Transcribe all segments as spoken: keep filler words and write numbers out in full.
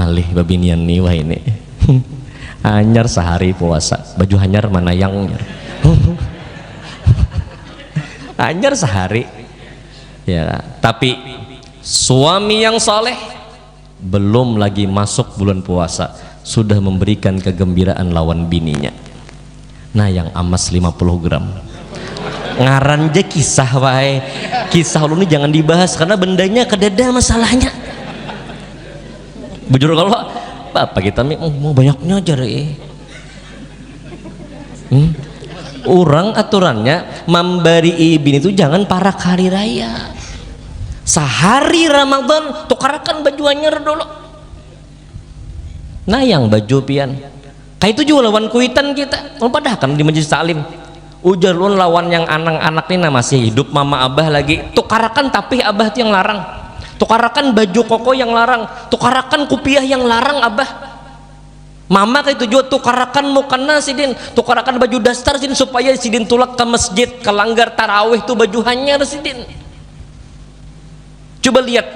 Alih babinian ni wah ini. Anyar sahari puasa, baju hanyar mana yang anyar. Anyar sahari. Ya, tapi suami yang saleh belum lagi masuk bulan puasa sudah memberikan kegembiraan lawan bininya. Nah, yang amas lima puluh gram. Ngaran je kisah wae. Kisah ulun ni jangan dibahas karena bendanya kadada masalahnya. Bujur kalau apa kita mi mau banyaknya aja eh. Hmm. Orang aturannya memberi bini itu jangan parak hari raya. Sehari Ramadan tukarakan baju anyar dulu. Nah, yang baju pian. Kayak itu juga lawan kuitan kita. Mau padahkan di majelis taklim. Ujar lun lawan yang anak-anak ni nah masih hidup mama abah lagi. Tukarakan tapih abah tu yang larang. Tukarakan baju koko yang larang. Tukarakan kupiah yang larang abah. Mama kayak itu juga tukarakan mukena sidin. Tukarakan baju daster sidin supaya sidin tulak ke masjid, ke langgar tarawih tu baju hanyar sidin. Coba lihat,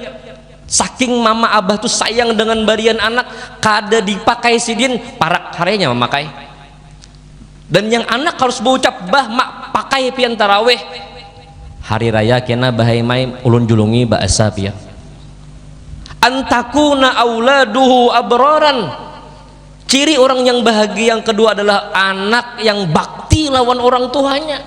saking mama abah tu sayang dengan barian anak, kada dipakai sidin, parak harinya memakai. Dan yang anak harus berucap, "Bah, mak, pakai pian tarawih." Hari raya kena bahai mai ulun julungi bahasa pian. Antakuna auladuhu abroran. Ciri orang yang bahagia yang kedua adalah anak yang bakti lawan orang tuanya.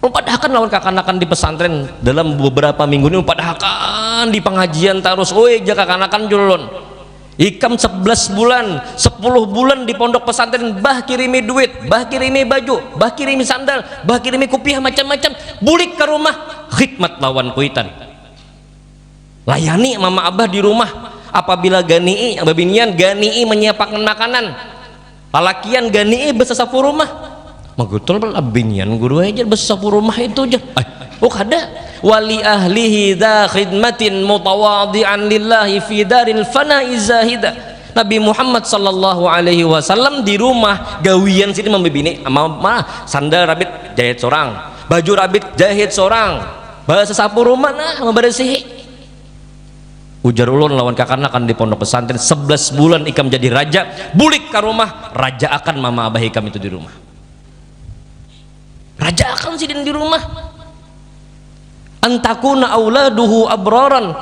Umpadahakan lawan kakanakan di pesantren dalam beberapa minggu ini, umpadahakan di pengajian terus, oi ja kakanakan julun. Ikam sebelas bulan, sepuluh bulan di pondok pesantren, bah kirimi duit, bah kirimi baju, bah kirimi sandal, bah kirimi kupiah macam-macam, bulik ke rumah, khidmat lawan kuitan. Layani mama abah di rumah. Apabila ganii babinian, ganii menyiapkan makanan. Lalakian ganii besasapu rumah. Magutul bala binian guru aja besasapu rumah itu aja. Ay, oh kada. Wali ahlihi dha khidmatin mutawadi'an lillahi fi daril fana izahida. Nabi Muhammad sallallahu alaihi wasallam di rumah gawian sini membibini, ma, ma, sandal rabit jahit seorang, baju rabit jahit seorang, basasapu rumah nah membersihi. Ujar ulun lawan kakanakan di pondok pesantren, sebelas bulan ikam jadi raja, bulik ke rumah, raja akan mama abah ikam itu di rumah. Raja akan sidin di rumah. Antakuna auladuhu abroran.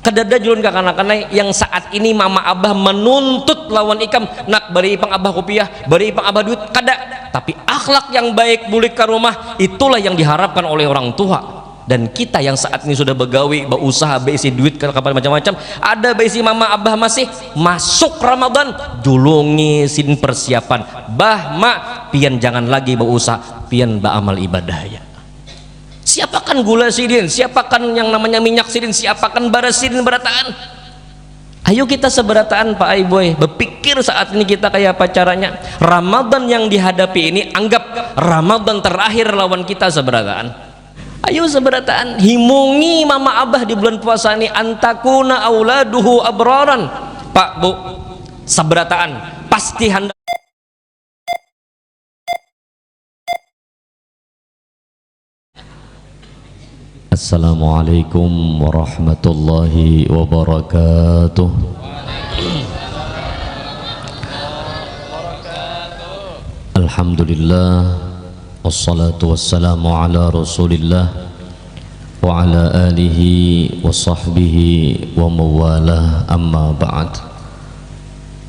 Kadada julun kakanakan yang saat ini mama abah menuntut lawan ikam, nak beri ipang abah kupiah, beri ipang abah duit, kada. Tapi akhlak yang baik bulik ke rumah, itulah yang diharapkan oleh orang tua. Dan kita yang saat ini sudah begawi, bausaha, beisi duit, kapan macam-macam, ada beisi mama abah masih masuk Ramadan, julungi sin persiapan. Bah, mak, pian jangan lagi bausaha, pian baamal ibadah ya. Siapakan gula sidin, siapakan yang namanya minyak sidin, siapakan baras sidin berataan. Ayo kita seberataan Pak Aiboy, berpikir saat ini kita kayak apa caranya. Ramadan yang dihadapi ini anggap Ramadan terakhir lawan kita seberataan. Ayo seberataan, himungi mama abah di bulan puasa ini, antakuna auladuhu abroran. Pak, Bu, seberataan, pasti hendak. Assalamualaikum warahmatullahi wabarakatuh. Alhamdulillah. Wassalatu wassalamu ala Rasulillah wa ala alihi wa sahbihi wa mawalah, amma ba'd.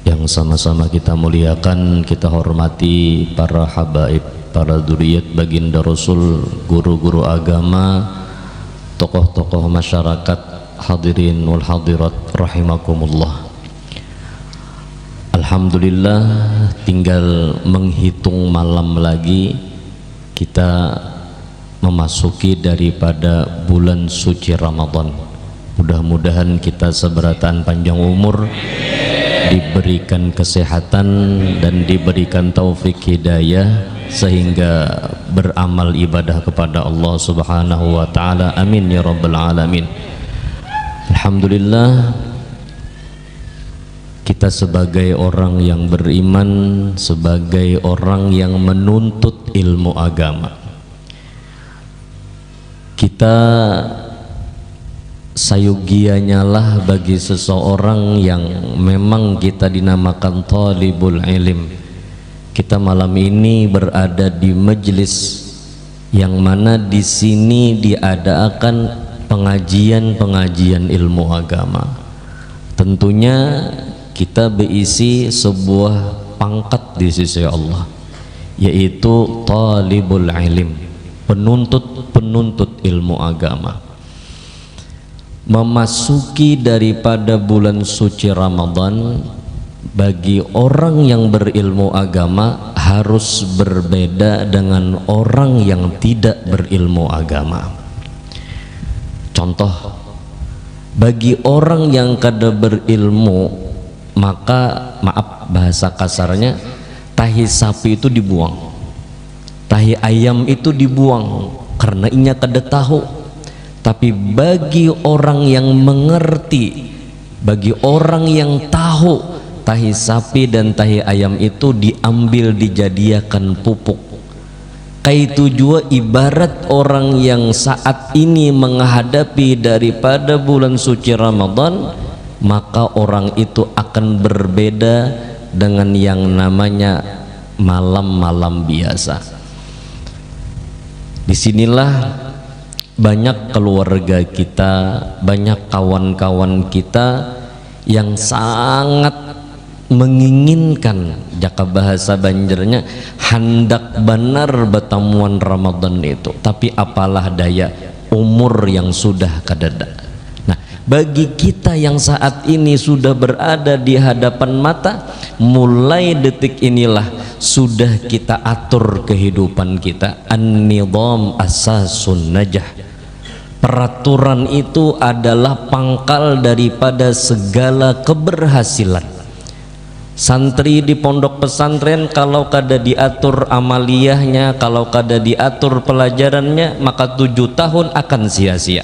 Yang sama-sama kita muliakan, kita hormati para habaib, para duriat baginda Rasul, guru-guru agama, tokoh-tokoh masyarakat, hadirin wal hadirat rahimakumullah. Alhamdulillah, tinggal menghitung malam lagi kita memasuki daripada bulan suci Ramadan. Mudah-mudahan kita seberataan panjang umur, diberikan kesehatan dan diberikan taufik hidayah sehingga beramal ibadah kepada Allah Subhanahu wa taala. Amin ya rabbal alamin. Alhamdulillah, kita sebagai orang yang beriman, sebagai orang yang menuntut ilmu agama, kita Sayugianyalah bagi seseorang yang memang kita dinamakan talibul ilim. Kita malam ini berada di majelis yang mana di sini diadakan pengajian-pengajian ilmu agama. Tentunya kita berisi sebuah pangkat di sisi Allah, yaitu talibul ilim, penuntut-penuntut ilmu agama. Memasuki daripada bulan suci Ramadan, bagi orang yang berilmu agama harus berbeda dengan orang yang tidak berilmu agama. Contoh, bagi orang yang kada berilmu, maka, maaf bahasa kasarnya, tahi sapi itu dibuang, tahi ayam itu dibuang karena inya kada tahu. Tapi bagi orang yang mengerti, bagi orang yang tahu, tahi sapi dan tahi ayam itu diambil, dijadiakan pupuk. Kaitu jua ibarat orang yang saat ini menghadapi daripada bulan suci Ramadan, maka orang itu akan berbeda dengan yang namanya malam-malam biasa. Di sinilah banyak keluarga kita, banyak kawan-kawan kita yang sangat menginginkan, jaka bahasa Banjarnya, handak banar batamuan Ramadan itu, tapi apalah daya, umur yang sudah kadada. Nah, bagi kita yang saat ini sudah berada di hadapan mata, mulai detik inilah sudah kita atur kehidupan kita. An-nizam asasun najah. Peraturan itu adalah pangkal daripada segala keberhasilan. Santri di pondok pesantren, kalau kada diatur amaliyahnya, kalau kada diatur pelajarannya, maka tujuh tahun akan sia-sia.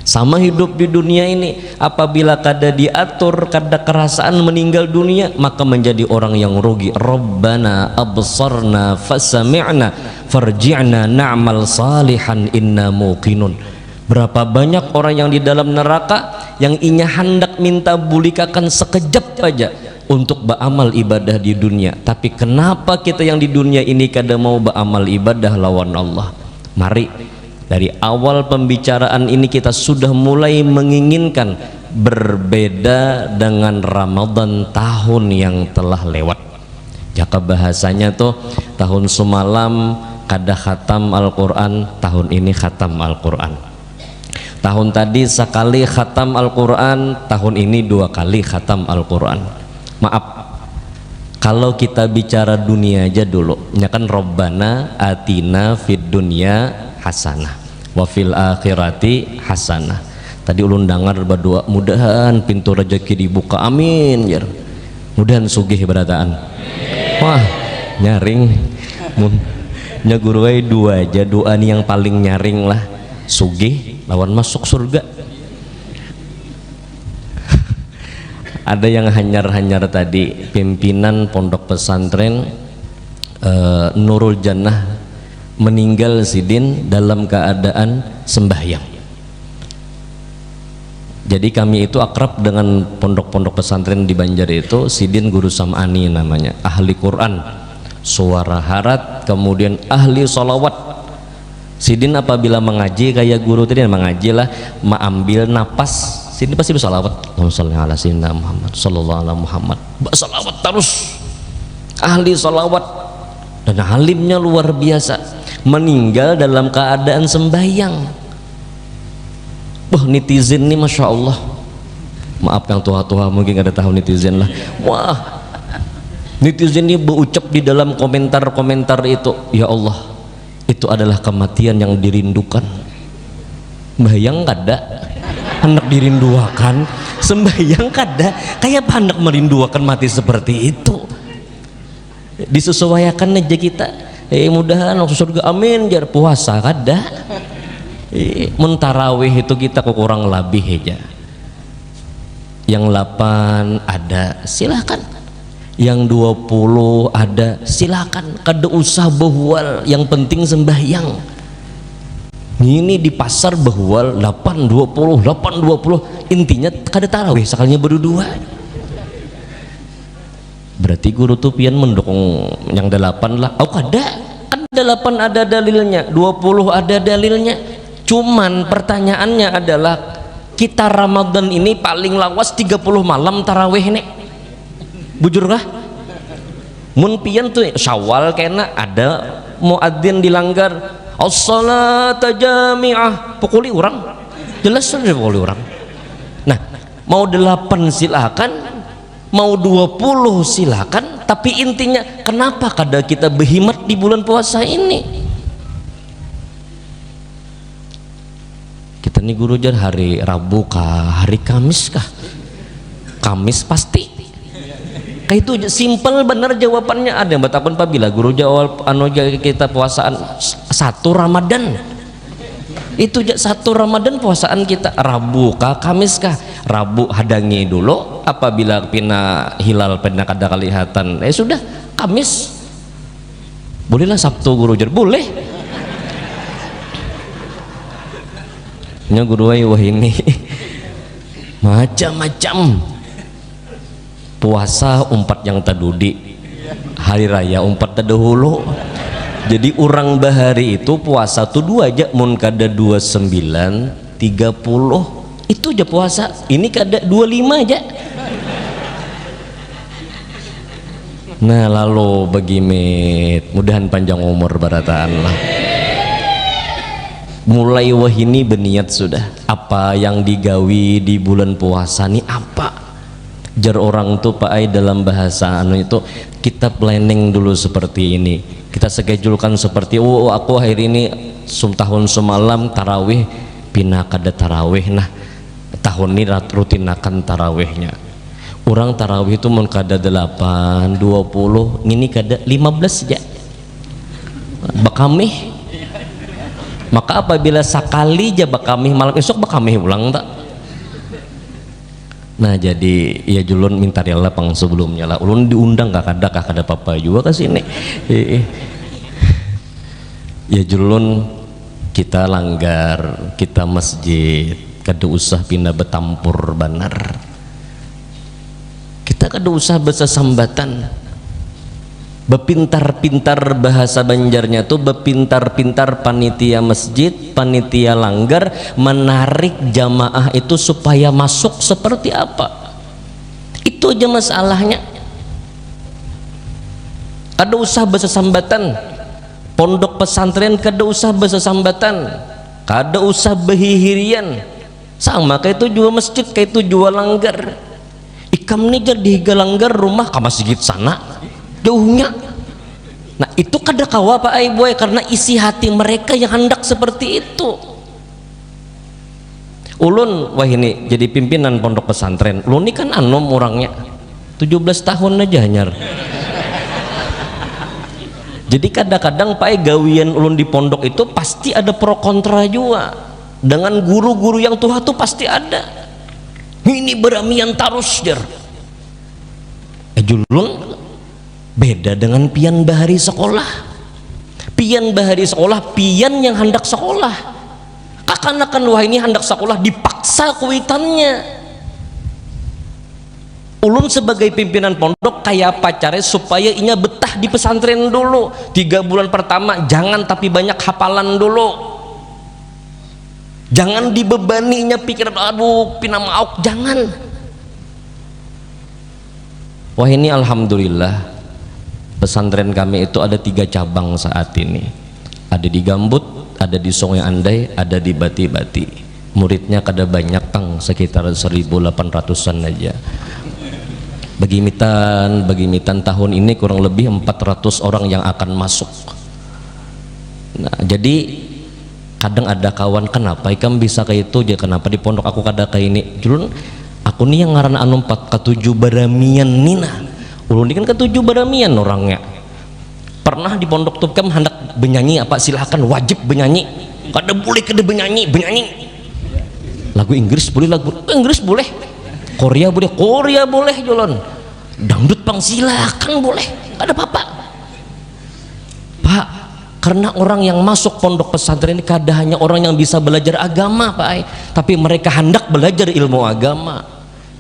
Sama hidup di dunia ini, apabila kada diatur, kada kerasaan meninggal dunia, maka menjadi orang yang rugi. Rabbana absarna fasami'na farji'na na'mal salihan inna muqinun. Berapa banyak orang yang di dalam neraka yang inya handak minta bulikakan sekejap aja untuk beramal ibadah di dunia. Tapi kenapa kita yang di dunia ini kada mau beramal ibadah lawan Allah? Mari, dari awal pembicaraan ini kita sudah mulai menginginkan berbeda dengan Ramadan tahun yang telah lewat. Jaka bahasanya tuh, tahun semalam kada khatam Al-Quran, tahun ini khatam Al-Quran. Tahun tadi sekali khatam Al-Quran, tahun ini dua kali khatam Al-Quran. Maaf, kalau kita bicara dunia aja dulu, nya kan Rabbana atina fid dunya hasanah wa fil akhirati hasanah. Tadi ulun dangar badua, mudahan pintu rejeki dibuka, amin, jar. Mudahan sugih berataan. Wah, nyaring. Mun nya guru ai dua aja doa ni yang paling nyaring lah. Sugih lawan masuk surga. Ada yang hanyar-hanyar tadi, pimpinan pondok pesantren, eh, Nurul Jannah, meninggal sidin dalam keadaan sembahyang. Jadi kami itu akrab dengan pondok-pondok pesantren di Banjar itu, sidin guru Sam'ani namanya, ahli Quran, suara harat, kemudian ahli salawat. Sidin apabila mengaji, kaya guru tadi mengaji lah, maambil napas, sidin pasti bersalawat, Allahumma sholli ala sayyidina Muhammad, sallallahu ala Muhammad, bersalawat terus, ahli salawat, dan alimnya luar biasa. Meninggal dalam keadaan sembahyang. Wah, netizen nih, masya Allah. Maaf yang tua-tua, mungkin kada tahu netizen lah. Wah, netizen ini berucap di dalam komentar-komentar itu, ya Allah, itu adalah kematian yang dirindukan. Sembahyang kada, handak dirinduakan. Sembahyang kada, kaya apa handak merinduakan mati seperti itu? Disesuaiakan aja kita. Eh, mudahan masuk surga, amin, jar. Puasa kada. Eh, mun tarawih itu kita kurang labih aja. Yang lapan ada, silakan. Yang dua puluh ada, silakan. Kada usah behual, yang penting sembahyang. Ini di pasar bahwa delapan dua puluh, delapan dua puluh, intinya kada tarawih sekalinya berdua. Berarti guru tu pian mendukung yang delapan lah. Oh, kada. Kan delapan ada dalilnya, dua puluh ada dalilnya. Cuman pertanyaannya adalah, kita Ramadan ini paling lawas tiga puluh malam tarawih nih. Bujur kah? Mun pian tuh Syawal kena ada muadzin di langgar, "As-salata jamiah," pukuli orang. Jelas sudah pukuli orang. Nah, mau delapan silakan, mau dua puluh silakan, tapi intinya kenapa kada kita behimat di bulan puasa ini? Kita nih guru jar hari Rabu kah, hari Kamis kah? Kamis pasti. Kayak itu aja, simple bener jawabannya. Ada yang bertakun pabila guru jawab anu ja kita puasaan satu Ramadan. Itu aja satu Ramadan puasaan kita Rabu kah, Kamis kah? Rabu hadangi dulu, apabila pina hilal pina kada kelihatan, eh sudah, Kamis. Bolehlah Sabtu guru jar, boleh. Nya guru ai wah ini macam-macam. Puasa umpat yang tadudi, hari raya umpat tadahulu. Jadi orang bahari itu puasa tuh dua aja, mun kada dua sembilan, tiga puluh, itu aja puasa. Ini kada dua lima aja. Nah, lalu begimit, mudahan panjang umur barataan lah. Mulai wahini beniat sudah, apa yang digawi di bulan puasa ni apa? Jar orang tu, Pak ai, dalam bahasa anu itu, kita planning dulu seperti ini, kita schedulekan seperti, oh, aku hari ini sum tahun semalam tarawih, pina kada tarawih, nah tahun ini rat- rutinakan tarawihnya. Orang tarawih itu mun kada delapan, dua puluh, ngini kada lima belas aja. Bakamih. Maka apabila sakali aja bakamih, malam esok bakamih ulang tak? Nah, jadi ya julun minta rela pang sebelumnya lah. Ulun diundang kah kada kah kada apa-apa juga ke sini. Iya. Ya julun, kita langgar, kita masjid, kada usah pina betampur banar. Kita kada usah besesambatan. Bepintar-pintar, bahasa Banjarnya tu bepintar-pintar panitia masjid, panitia langgar menarik jamaah itu supaya masuk seperti apa. Itu aja masalahnya. Kada usah besesambatan. Pondok pesantren kada usah besesambatan. Kada usah behihirian. Sama kayak itu jua masjid, kayak itu jua langgar. Ikam nih jar di higa langgar rumah ka masjid sana, jauhnya. Nah, itu kada kawa, Pak ai, buai, karena isi hati mereka yang hendak seperti itu. Ulun wahini jadi pimpinan pondok pesantren. Ulun ni kan anom orangnya, tujuh belas tahun aja hanyar. Jadi kadang-kadang, Pak ai, gawian ulun di pondok itu pasti ada pro kontra jua. Dengan guru-guru yang tuha tu pasti ada. Ini beramian tarus, jar. Eh, julun, beda dengan pian bahari sekolah. Pian bahari sekolah, pian yang hendak sekolah. Kakanakan wahini hendak sekolah dipaksa kuitannya. Ulun sebagai pimpinan pondok, kaya apa caranya supaya inya betah di pesantren dulu? Tiga bulan pertama jangan, tapi banyak hafalan dulu. Jangan dibebani inya pikiran, aduh pina mauk, jangan. Wah, ini alhamdulillah, pesantren kami itu ada tiga cabang saat ini. Ada di Gambut, ada di Sungai Andai, ada di Bati-Bati. Muridnya kada banyak pang, sekitar seribu delapan ratusan aja. Begimitan, begimitan, tahun ini kurang lebih empat ratus orang yang akan masuk. Nah, jadi kadang ada kawan, "Kenapa ikam bisa kayak itu aja? Kenapa di pondok aku kada kayak ini?" Julun, aku nih yang ngaran anu empat katuju baramian nih nah. Ulun ini kan katuju baramian orangnya. Pernah di pondok tuh kam hendak benyanyi apa, silakan, wajib benyanyi. Kada boleh kada benyanyi, benyanyi. Lagu Inggris boleh, lagu Inggris boleh. Korea boleh, Korea boleh, julun. Dangdut pang silakan boleh, kada apa-apa. Pak, Karena orang yang masuk pondok pesantren ini kada hanya orang yang bisa belajar agama, Pak ai, tapi mereka hendak belajar ilmu agama.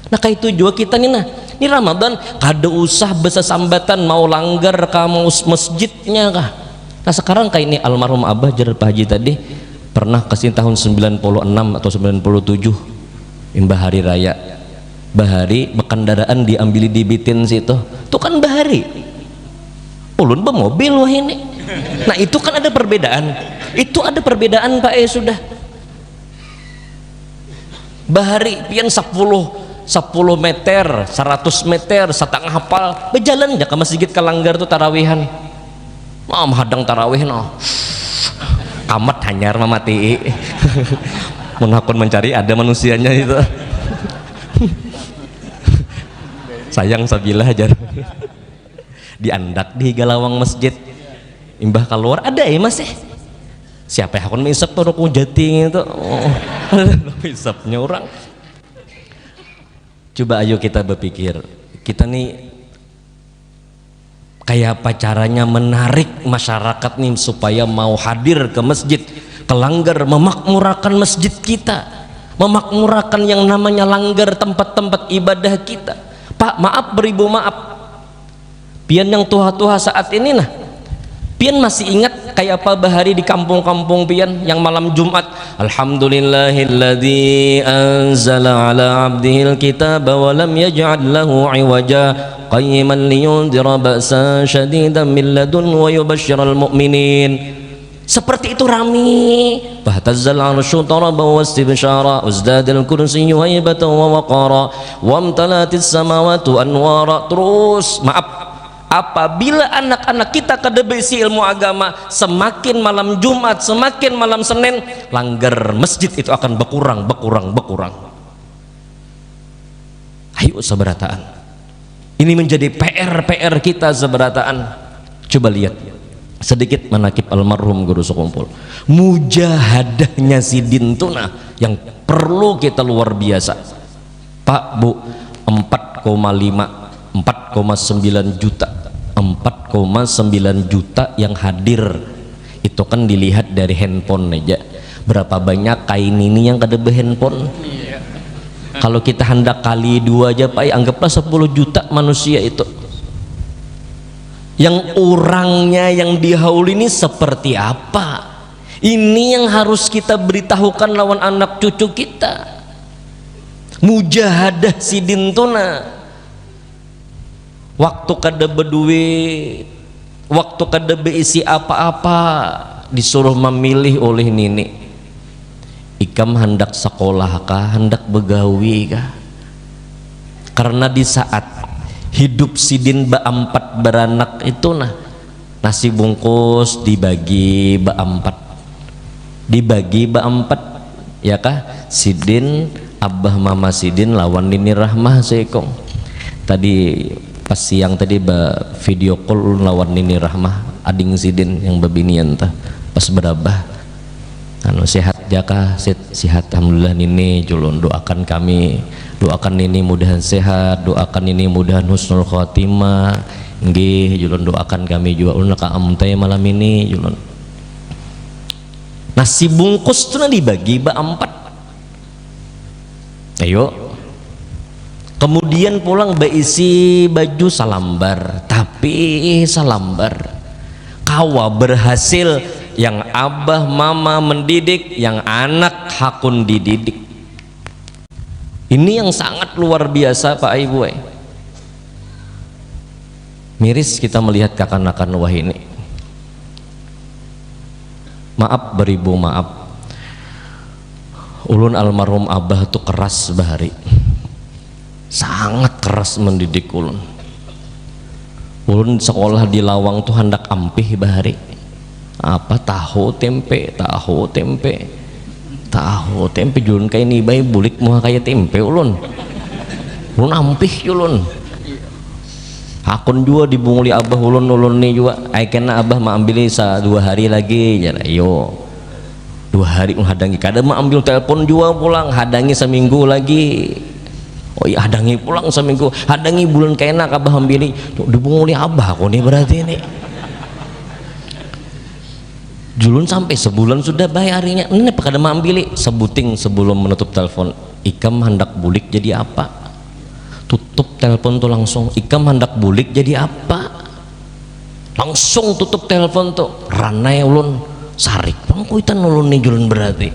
Nah, kayak itu juga kita nih, nah, ini Ramadan, kada usah besesambatan mau langgar ka mus-, masjidnya kah. Nah, sekarang kayak ini, almarhum Abah, jar Pak Haji tadi, pernah ke sini tahun sembilan puluh enam atau sembilan puluh tujuh, imbah hari raya, bahari bekendaraan diambil di Bitin situ, itu kan bahari. Ulun bemobil wah ini. Nah, itu kan ada perbedaan. Itu ada perbedaan, Pak, eh, sudah. Bahari pian sepuluh, sepuluh meter, seratus meter, setengah pal, bejalan ja ke masjid, ke langgar tu tarawihan. Nah, mahadang tarawih, noh. Kamat hanyar mamatii. Mun hakun mencari ada manusianya itu. Sayang sabilah, jar. Diandak di higa lawang masjid. Imbah keluar, ada ya masih. Siapa yang hakun mengisap tuh rukun jati itu? Oh, ada isapnya orang. Coba ayo kita berpikir, kita nih kayak apa caranya menarik masyarakat nih supaya mau hadir ke masjid, ke langgar, memakmurakan masjid kita, memakmurakan yang namanya langgar, tempat-tempat ibadah kita. Pak, maaf, beribu maaf. Pian yang tuha-tuha saat ini, nah, pian masih ingat kayak apa bahari di kampung-kampung pian yang malam Jumat, "Alhamdulillahilladzi anzala ala abdihil kitaba wa lam yaj'al lahu iwaja, qayyiman liyundira ba'sa syadidan min ladun wa yubasyiral mu'minin." Seperti itu rami. Fahtazzal arsyu taraban wastibsyara, wazdadal kursiyyu haibatan wa waqara, wamtalatis samawatu anwara. Terus, maaf, apabila anak-anak kita kada berisi ilmu agama, semakin malam Jumat, semakin malam Senin, langgar masjid itu akan berkurang, berkurang, berkurang. Ayo seberataan. Ini menjadi P R, P R kita seberataan. Coba lihat sedikit manakib almarhum Guru Sekumpul. Mujahadahnya sidin tu nah yang perlu kita luar biasa. Pak, Bu, empat koma lima, empat koma sembilan juta, empat koma sembilan juta yang hadir. Itu kan dilihat dari handphone aja. Berapa banyak kain ini yang kada berhandphone? Kalau kita hendak kali dua aja, Pak, anggaplah sepuluh juta manusia itu. Yang orangnya yang dihaul ini seperti apa? Ini yang harus kita beritahukan lawan anak cucu kita. Mujahadah sidin tu nah. Waktu kada beduit, waktu kada beisi apa-apa, disuruh memilih oleh nini. Ikam handak sekolah kah, handak begawi kah? Karena di saat hidup sidin baampat beranak itu nah, nasi bungkus dibagi baampat, dibagi baampat, ya kah? Sidin, abah mama sidin lawan nini Rahmah seikung. Tadi pas siang tadi ba video call lawan nini Rahmah, ading sidin yang bebinian tah, pas berabah. Anu, sehat jaka? Sit, sehat, alhamdulillah nini, julun, doakan kami, doakan nini mudahan sehat, doakan nini mudahan husnul khotimah. Nggih, julun, doakan kami jua, ulun ka amtai malam ini, julun. Nasi bungkus tu nah dibagi baampat. Ayo. Kemudian pulang beisi baju salambar, tapi salambar kawa berhasil, yang abah mama mendidik, yang anak hakun dididik. Ini yang sangat luar biasa, Pak Ibu, eh. Miris kita melihat kakanakan wahini. Maaf, beribu maaf. Ulun almarhum abah tu keras bahari. Sangat keras mendidik ulun. Ulun sekolah di lawang tu handak ampih bahari. Apa, tahu tempe, tahu tempe, tahu tempe, julun kaini bae bulik muha kaya tempe ulun. Ulun ampih julun. Hakun jua dibunguli abah ulun, ulun ni jua. Ai kena abah maambili sa dua hari lagi, jar. Iyo. Dua hari ulun hadangi, kada maambil, telepon jua pulang, hadangi saminggu lagi. Oh iya, hadangi pulang saminggu, hadangi bulan kena ka abah ambili. Tuh, dibunguli abah aku ni berarti ni. Julun sampai sebulan sudah baik harinya, ini apa kada mampili? Sebuting sebelum menutup telepon, ikam hendak bulik jadi apa? Tutup telepon tuh langsung, ikam hendak bulik jadi apa? Langsung tutup telepon tuh, ranai ulun, sarik pang kuitan ulun nih julun berarti.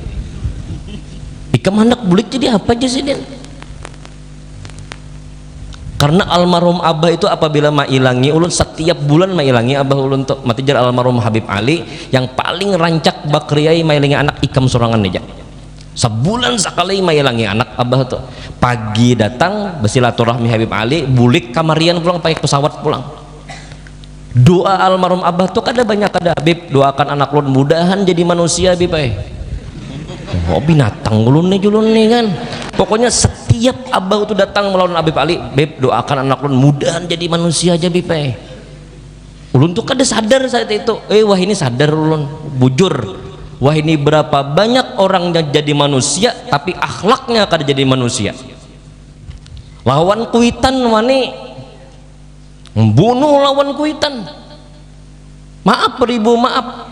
Ikam hendak bulik jadi apa aja sih din? Karena almarhum abah itu apabila mailangi ulun, setiap bulan mailangi abah ulun tuh. Mati jar almarhum Habib Ali, yang paling rancak bakriai mailangi anak ikam sorangan aja. Sebulan sekali mailangi anak abah tuh. Pagi datang bersilaturahmi Habib Ali, bulik kamarian pulang pakai pesawat pulang. Doa almarhum abah tuh kada banyak, kada, Bib, doakan anak lun mudahan jadi manusia, Bib ai. Oh, binatang ulun nih julun nih kan. Pokoknya setiap abah tuh datang melawan Habib Ali, Bib, doakan anak lun mudahan jadi manusia aja, Bib ai. Ulun tuh kada sadar saat itu. Eh, wah ini sadar ulun, bujur. Wah ini berapa banyak orang yang jadi manusia tapi akhlaknya kada jadi manusia. Lawan kuitan wani membunuh lawan kuitan. Maaf beribu maaf.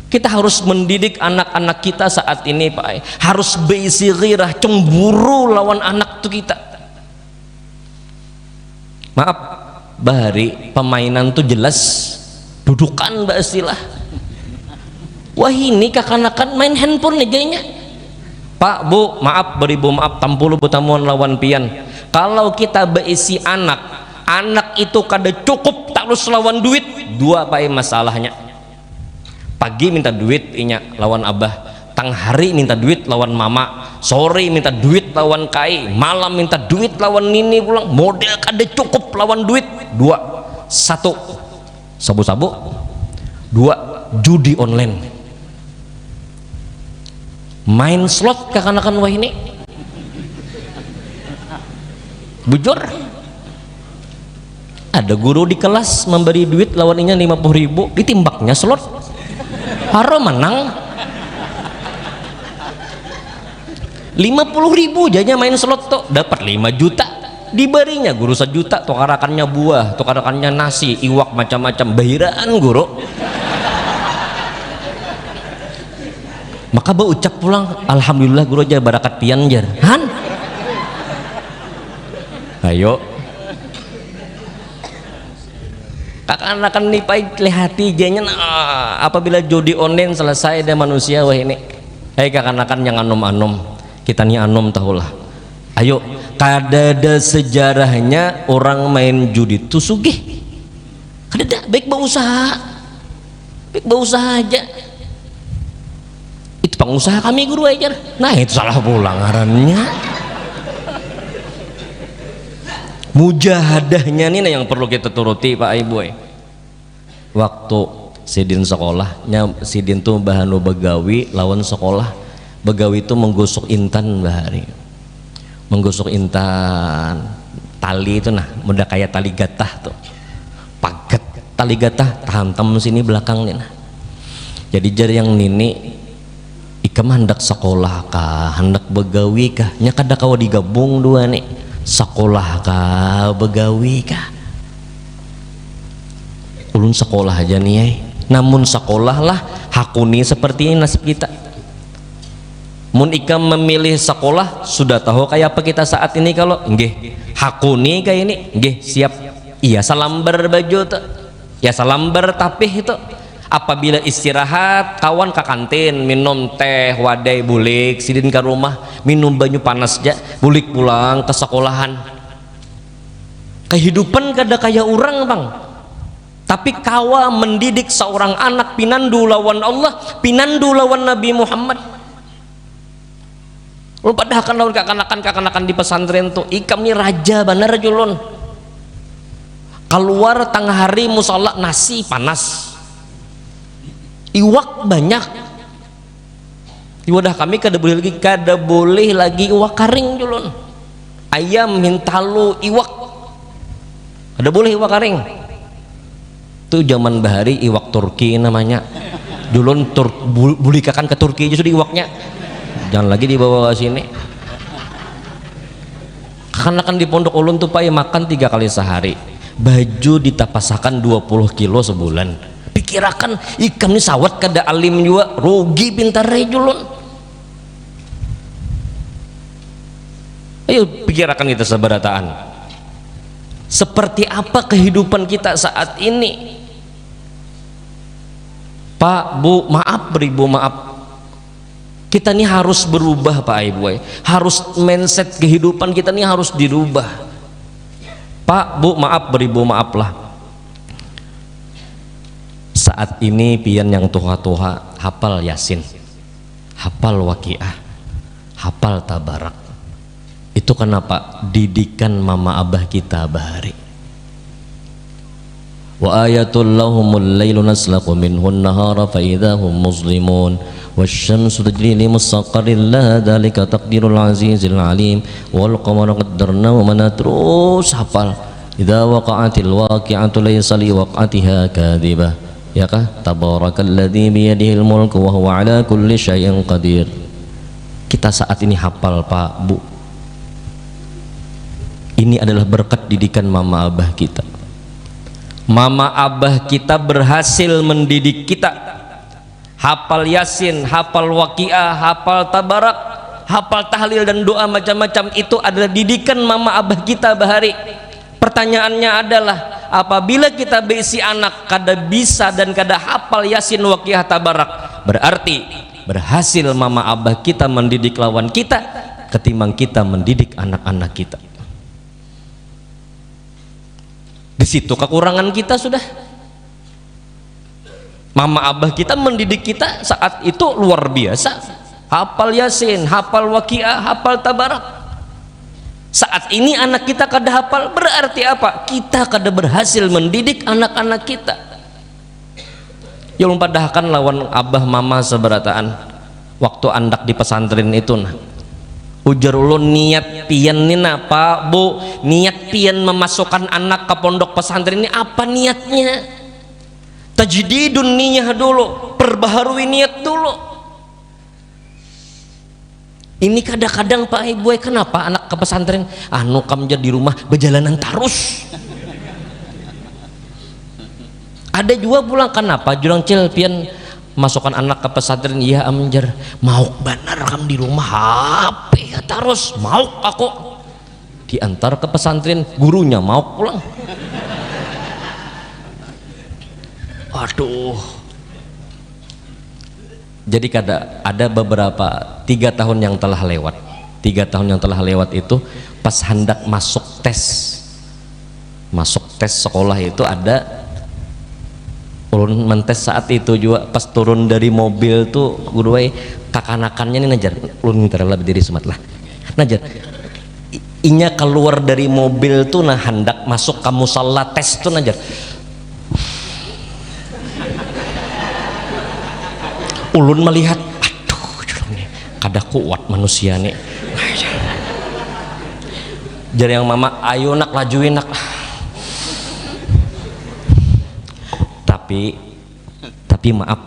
Kita harus mendidik anak-anak kita saat ini, Pak. Harus berisi ghirah, cemburu lawan anak tuh kita. Maaf, bahari pemainan tuh jelas dudukan basilah. Wah ini kakanakan main handphone aja nya. Pak, Bu, maaf beribu maaf, tampulu betamuan lawan pian. Kalau kita berisi anak, anak itu kada cukup tarus lawan duit, dua pai masalahnya. Pagi minta duit inya lawan abah, tang hari minta duit lawan mama, sore minta duit lawan kai, malam minta duit lawan nini pulang, model kada cukup lawan duit. Dua, satu, sabu-sabu. Dua, judi online. Main slot kakanakan wahini. Bujur. Ada guru di kelas memberi duit lawan inya lima puluh ribu, ditimbaknya slot. Haro menang. Lima puluh ribu janya main slot tuh, dapat lima juta. Dibarinya guru sajuta, tukarakannya buah, tukarakannya nasi, iwak macam-macam, bahiraan guru. Maka baucap pulang, "Alhamdulillah guru aja barakat pian," jar. Han? Ayo. Kakanakan ni pai lihati janya nah, apabila judi online selesai deh manusia wah ini. Hei kakanakan yang anum-anum, kita ni anum tahulah. Ayo, kadada sejarahnya orang main judi tu sugih. Kadada, baik bausaha. Baik bausaha aja. Itu pengusaha kami guru ajar. Nah, itu salah pulang ngarannya. Mujahadahnya ni nah yang perlu kita turuti Pak Ibu ai. Waktu sidin sekolah, nya sidin tu bahanu bagawi lawan sekolah. Bagawi tu menggosok intan bahari. Menggosok intan, tali tu nah, mudah kaya tali gatah tu. Pagat tali gatah, tahantam sini belakang ni nah. Jadi jar yang nini, ikam handak sekolah kah, handak begawi kah? Nya kada kawa digabung dua ni. Sekolah kah, begawi kah? Ulun sekolah aja ni ai. Namun sekolah lah, hakuni seperti ini nasib kita. Mun ikam memilih sekolah, sudah tahu kaya apa kita saat ini kalau? Nggih. Hakuni kaya ini? Nggih, siap. Iya salambar baju tu. Ya salambar tapih tu. Apabila istirahat, kawan ke kantin, minum teh, wadai, bulik, sidin ke rumah, minum banyu panas ja, bulik pulang ke sekolahan. Kehidupan kada kaya urang pang. Tapi kawa mendidik seorang anak pinandu lawan Allah, pinandu lawan Nabi Muhammad. Ulun padahakan lawan kakanakan-kakanakan di pesantren tu, ikam ni raja banar julun. Kaluar tangah hari musala nasi panas. Iwak banyak. Di wadah kami kada boleh lagi, kada boleh lagi iwak karing julun. Ayam, hintalu, iwak. Kada boleh iwak karing. Tu zaman bahari iwak Turki namanya. Julun Tur, bu, bulikakan ke Turki aja sudah iwaknya. Jangan lagi dibawa ke sini. Kakanakan di pondok ulun tu pai makan tiga kali sehari. Baju ditapasakan dua puluh kilo sebulan. Di Pikirakan, ikam ni sawat kada alim jua, rugi pintar ai julun. Ayo pikirakan kita sabarataan. Seperti apa kehidupan kita saat ini? Pak, Bu, maaf beribu maaf. Kita ni harus berubah, Pak, Ibu, eh. Harus mindset kehidupan kita ni harus dirubah. Pak, Bu, maaf beribu maaf lah. Saat ini pian yang tuha-tuha hapal Yasin, hapal Waqiah, hapal Tabarak. Itu kenapa? Didikan mama abah kita bahari. Wa ayatul lahumul lailu naslaqu minhun nahara fa idza hum muslimun. Wasyamsu tajri li mustaqarrin laha dzalika taqdirul azizil alim. Wal qamara qaddarnahu mana terus hafal. Idza waqa'atil waqi'atu laisa li waq'atiha kadzibah. Ya kah? Tabarakalladzi biyadihil mulku wa huwa ala kulli syai'in qadir. Kita saat ini hafal, Pak, Bu. Ini adalah berkat didikan mama abah kita. Mama abah kita berhasil mendidik kita. Hafal Yasin, hafal Waqiah, hafal Tabarak, hafal tahlil dan doa macam-macam, itu adalah didikan mama abah kita bahari. Pertanyaannya adalah, apabila kita beisi anak kada bisa dan kada hafal Yasin, Waqiah, Tabarak, berarti berhasil mama abah kita mendidik lawan kita ketimbang kita mendidik anak-anak kita. Di situ kekurangan kita sudah. Mama abah kita mendidik kita saat itu luar biasa. Hafal Yasin, hafal Waqiah, hafal Tabarak. Saat ini anak kita kada hafal, berarti apa? Kita kada berhasil mendidik anak-anak kita. Ya, ulun padahkan lawan abah mama sabarataan waktu andak di pesantren itu, nah. Ujar ulun, niat pian ni napa, Bu? Niat pian memasukkan anak ke pondok pesantren ni apa niatnya? Tajdidun niyah dulu, perbaharui niat dulu. Ini kadang-kadang, Pak, Ibu, eh, kenapa anak ke pesantren? Anu, kam, jar, di rumah bejalanan tarus. Ada jua pulang, kenapa, jurang, Cil, pian masukkan anak ke pesantren? Iya, am, jar, mauk banar kam di rumah, H P tarus, mauk aku. Diantar ke pesantren, gurunya mauk pulang. Aduh. Jadi kada, ada beberapa, tiga tahun yang telah lewat, tiga tahun yang telah lewat itu, pas handak masuk tes, masuk tes sekolah itu, ada ulun mentes saat itu jua, pas turun dari mobil tu, guru ai, kakanakannya ni, nah, jar, ulun minta rela berdiri semat lah, nah, jar, i-, inya keluar dari mobil tu, nah, handak masuk ke musala tes tu, nah, jar. Ulun melihat, aduh, julung ni kada kuat manusia ni. Jar yang mama, ayo, nak, lajui, nak. Tapi, tapi maaf,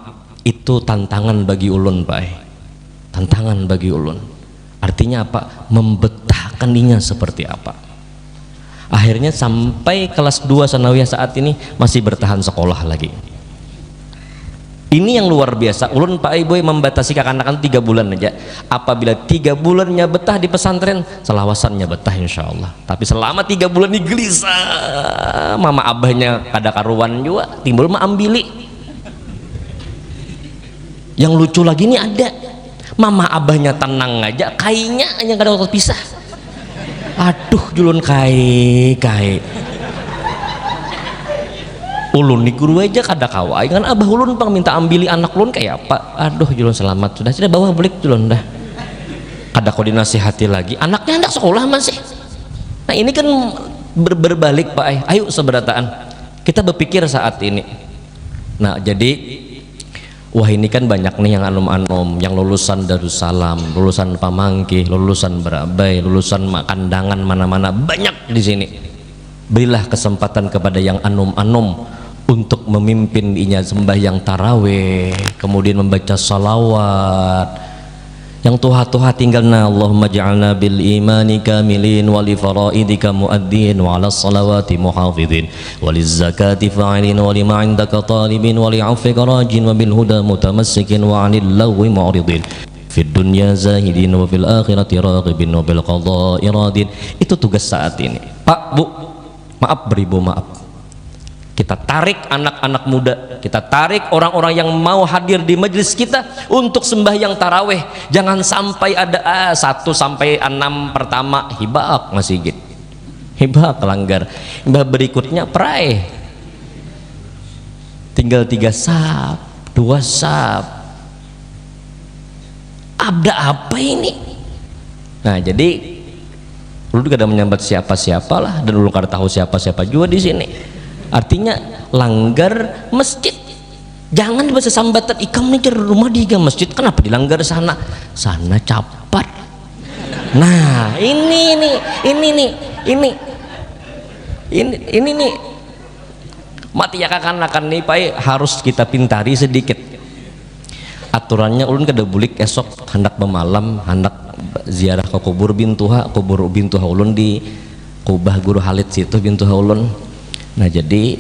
itu tantangan bagi ulun, Pak, eh. Tantangan bagi ulun. Artinya apa? Membetahkan inya seperti apa. Akhirnya sampai kelas dua sanawiyah saat ini masih bertahan sekolah lagi. Ini yang luar biasa. Ulun, Pak, Ibu, membatasi kakanakan tiga bulan aja. Apabila tiga bulannya betah di pesantren, selawasannya betah, insya Allah. Tapi selama tiga bulan ini gelisah, mama abahnya kada karuan jua, timbul maambili. Yang lucu lagi ini ada, mama abahnya tenang aja, kainya yang kada waktu pisah. Aduh, julun, kai, kai. Ulun ni guru aja kada kawa, dengan abah ulun pang minta ambili anak ulun kayak apa? Aduh, julun, selamat sudah, sudah bawa bulik julun dah. Kada kau dinasihati lagi, anaknya hendak sekolah masih. Nah, ini kan ber- berbalik, Pak, eh. Ayo seberataan. Kita berpikir saat ini. Nah, jadi, wah, ini kan banyak nih yang anum-anum, yang lulusan Darussalam, lulusan Pamangkih, lulusan Berabai, lulusan Makandangan, mana-mana, banyak di sini. Berilah kesempatan kepada yang anum-anum untuk memimpin inya sembahyang tarawih, kemudian membaca salawat. Yang tuha-tuha tinggal na, Allahumma ja'alna bil imani kamilin, wa li faraidika muaddin, wa ala salawati muhafidin, wa liz zakati fa'ilin, wa lima indaka talibin, wa li afwika rajin, wa bil huda mutamassikin, wa anil lagwi mu'ridin, fid dunya zahidin, wa fil akhirati raqibin, wa bil qada'i radin. Itu tugas saat ini, Pak, Bu. Maaf, beribu maaf. Kita tarik anak-anak muda, kita tarik orang-orang yang mau hadir di majelis kita untuk sembahyang taraweh. Jangan sampai ada, ah, satu sampai enam pertama hibak masigit, hibak langgar, imbah berikutnya prai, tinggal tiga sap, dua sap. Ada apa ini? Nah, jadi ulun kada menyambat siapa-siapa lah, dan ulun kada tahu siapa-siapa juga di sini. Artinya, langgar masjid. Jangan bahasa sambatan, "Ikam ni jar rumah di masjid, kenapa di langgar sana?" Sana capat. Nah, ini nih, ini nih, ini. Ini ini nih. Mati ya, kakanakan nih, pai, harus kita pintari sedikit. Aturannya, ulun kada bulik esok, handak bamalam, handak ziarah ke kubur bintuha, kubur bintuha ulun di kubah Guru Halid situ, bintuha ulun. Nah, jadi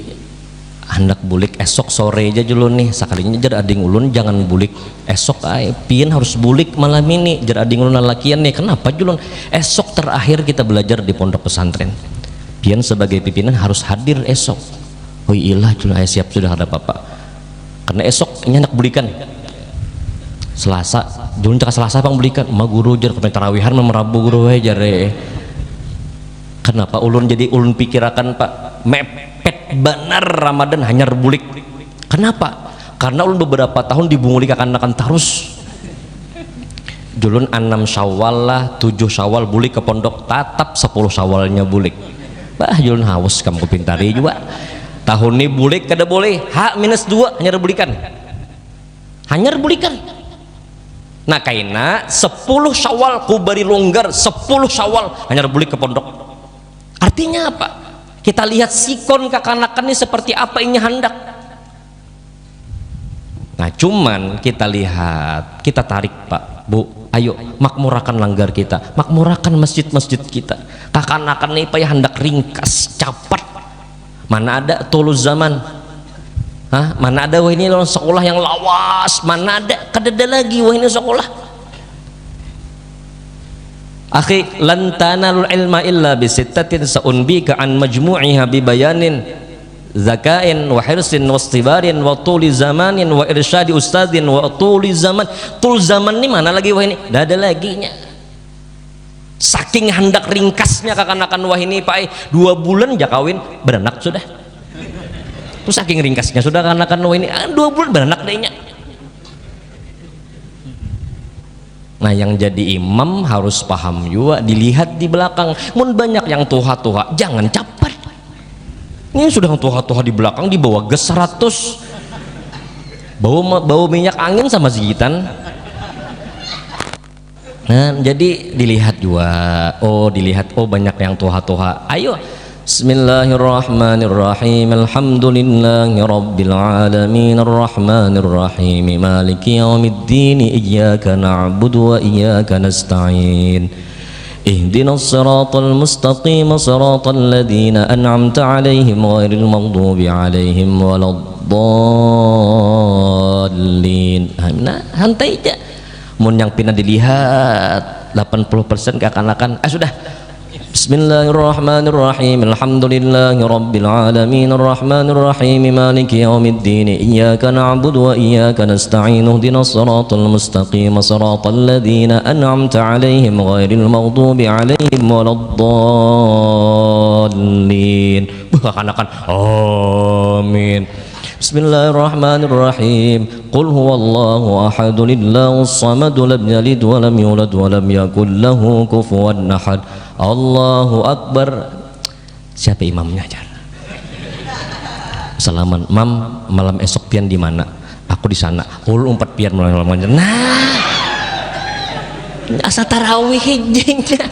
handak bulik esok sore aja dulu nih, sakalinya jar ading ulun, "Jangan bulik esok ai, pian harus bulik malam ini," jar ading ulun lalakian nih. "Kenapa, julun?" "Esok terakhir kita belajar di pondok pesantren, pian sebagai pimpinan harus hadir esok." "Oh iyalah, julun ai, siap, sudah, kada apa-apa." Karena esok inya handak bulikan Selasa, julun cakap Selasa pang bulikan, "Ma guru," jar, "kami tarawihan malam Rabu guru ai," jar. Kenapa ulun, jadi ulun pikirakan, Pak, mepet banar Ramadan hanyar bulik. Kenapa? Karena ulun beberapa tahun dibunguli kakanakan tarus. Julun anam Syawal lah, tujuh Syawal bulik ke pondok, tatap sepuluh Syawalnya bulik. Bah, julun haus kam kupintari jua. Tahun ni bulik kada boleh, H minus dua hanyar bulikan. Hanyar bulikan. Nah, kaina sepuluh Syawal ku bari longgar, sepuluh Syawal hanyar bulik ke pondok. Artinya apa? Kita lihat sikon kakanakan ni seperti apa inya handak. Nah, cuman kita lihat, kita tarik, Pak, Bu, ayo makmurakan langgar kita, makmurakan masjid-masjid kita. Kakanakan ni payah handak ringkas, capat. Mana ada tulus zaman? Hah? Mana ada wahini lawan sekolah yang lawas? Mana ada? Kadada lagi wahini sekolah. Akhi, lan tanalul ilma illa bisittatin, saunbika an majmu'iha bibayanin zakain wa hirsin wa istibarin wa tuli zamanin wa irsyadi ustadin wa tuli zaman. Tul zaman ni mana lagi wahini? Dada laginya. Saking handak ringkasnya kakanakan wahini, Pak, eh, dua bulan ja kawin, beranak sudah. Tuh, saking ringkasnya sudah kakanakan wahini, ah, dua bulan beranak deh nya. Nah, yang jadi imam harus paham jua, dilihat di belakang. Mun banyak yang tuha-tuha, jangan capat. Ini sudah tuha-tuha di belakang, dibawa gas seratus. Bau ma-, bau minyak angin sama zigitan. Nah, jadi dilihat jua. Oh, dilihat, oh, banyak yang tuha-tuha. Ayo. Bismillahirrahmanirrahim. Alhamdulillahi rabbil alamin. Arrahmanirrahim. Maliki yaumiddin. Iyyaka na'budu wa iyyaka nasta'in. Ihdinas siratal mustaqim, siratal ladzina an'amta 'alaihim, ghairil maghdubi 'alaihim waladdallin. Nah, santai ja. Mun yang pina dilihat delapan puluh persen kakanakan, ah, sudah. Bismillahirrahmanirrahim. Alhamdulillahi rabbil alamin. Arrahmanirrahim. Maliki yaumiddin. Iyyaka na'budu wa iyyaka nasta'in. Ihdinas siratal mustaqim. Siratal ladzina an'amta 'alaihim ghairil maghdubi 'alaihim waladdallin. Buh, kakanakan. Amin. Bismillahirrahmanirrahim. Qul huwallahu ahad, Allahus samad, lam yalid wa lam yulad wa lam yakul lahu kufuwan ahad. Allahu Akbar. Siapa imamnya, jar? Salaman, "Mam, malam esok pian di mana?" "Aku di sana." "Ulun umpat pian malam, malam." Nah. Asa tarawih hijingnya.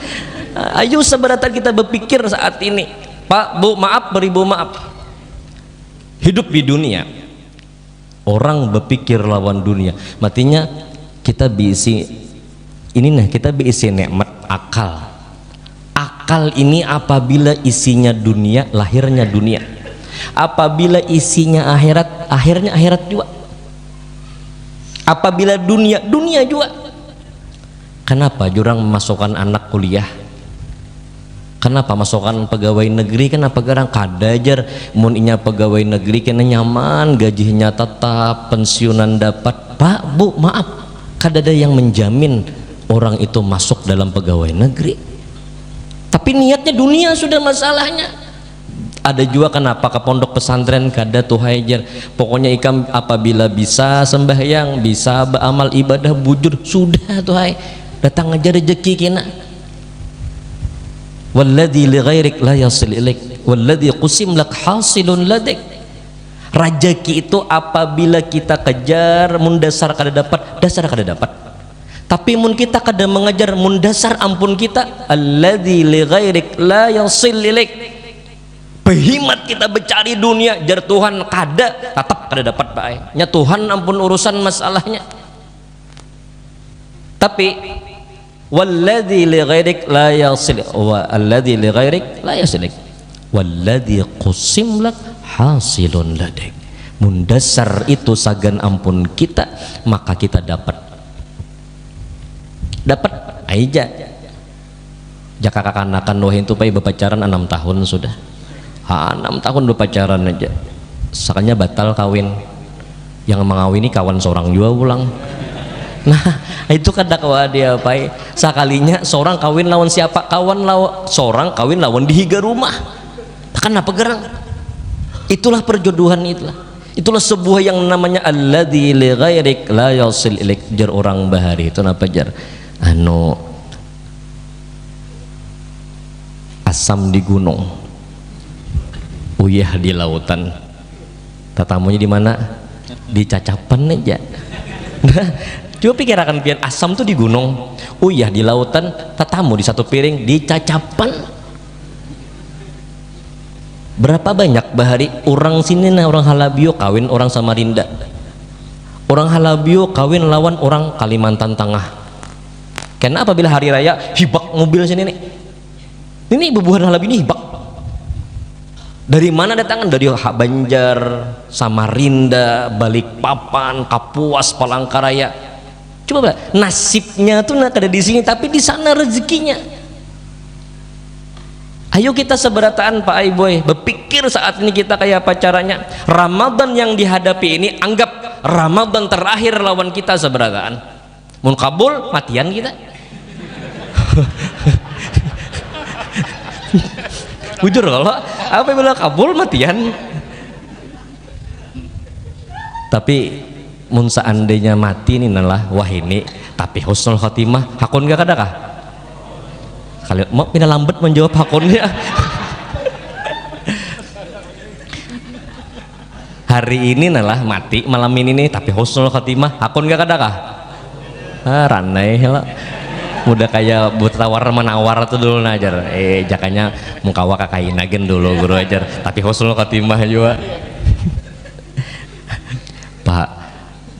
Ayo, sabaratan kita berpikir saat ini. Pak, Bu, maaf, beribu maaf. Hidup di dunia, orang berpikir lawan dunia. Matinya kita bisi Ini nah, kita beisi nikmat akal. Akal ini apabila isinya dunia, lahirnya dunia. Apabila isinya akhirat, akhirnya akhirat juga. Apabila dunia, dunia juga. Kenapa jurang memasukkan anak kuliah? Kenapa masukkan pegawai negeri? Kenapa garang kada jar? Mun inya pegawai negeri kena nyaman, gajinya tetap, pensiunan dapat. Pak, Bu, maaf, kada ada yang menjamin orang itu masuk dalam pegawai negeri. Tapi niatnya dunia sudah masalahnya. Ada juga kenapa ke pondok pesantren kada tuh hai jar. Pokoknya ikam apabila bisa sembahyang, bisa beramal ibadah bujur, sudah tuh hai. Datang aja rezeki kena. Walladzi li ghairik la yasil ilaik, walladzi qusim lak hasilun ladik. Rajaki itu apabila kita kejar, mun dasar kada dapat, dasar kada dapat. Tapi mun kita kada mengejar, mun dasar ampun kita, alladzi li ghairik la yasil ilaik. Behimat kita becari dunia, jar Tuhan kada, tatap kada dapat bae. Nya Tuhan ampun urusan masalahnya. Tapi walladzi li ghairik la yasil, wa alladzi li ghairik la yasilik, walladzi qusim lak hasilun ladik. Mun dasar itu sagan ampun kita, maka kita dapat. Dapat aja. Jaka kakanakan wahini tu pai bapacaran anam tahun sudah. Ha, anam tahun bapacaran aja. Sakanya batal kawin. Yang mengawini kawan sorang jua pulang. Nah, itu kada kawa diapai. Sakalinya sorang kawin lawan siapa? Kawan law-, sorang kawin lawan di higa rumah. Takkan apa gerang? Itulah perjodohan itulah. Itulah sebuah yang namanya alladzi li ghairik la yasil ilaik, jar orang bahari. Itu napa jar? Anu, asam di gunung, uyah di lautan. Tatamunya di mana? Di cacapan aja. Nah, coba pikirakan pian, asam tuh di gunung, uyah di lautan, tatamu di satu piring, di cacapan. Berapa banyak bahari orang sini nah, orang Halabio kawin orang Samarinda. Orang Halabio kawin lawan orang Kalimantan Tengah. Kena apabila hari raya, hibak mobil sini nih. Ini bubuhan Halabio ini hibak. Dari mana datangan? Dari Ha-, Banjar, Samarinda, Balikpapan, Kapuas, Palangkaraya. Coba, Pak, nasibnya tuh nah kada di sini, tapi di sana rezekinya. Ayo kita seberataan, Pak Ai Boy, berpikir saat ini kita kayak apa caranya. Ramadan yang dihadapi ini, anggap Ramadan terakhir lawan kita seberataan. Mun kabul, matian kita. Bujur kalau, apa bila kabul, matian. Tapi mun seandainya mati nih nalah, wah ini, tapi husnul khotimah, hakun gak kada kah? Kali, mau pina lambat menjawab hakunnya. Hari ini nalah mati malam ini nih, tapi husnul khotimah, hakun gak kada kah? Ah, ranai lah. Mudah kayak buat tawar menawar tuh dulu nah, jar. Eh, jakanya mukawa kakaina gen dulu, guru ajar. Tapi husnul khotimah juga. Pak,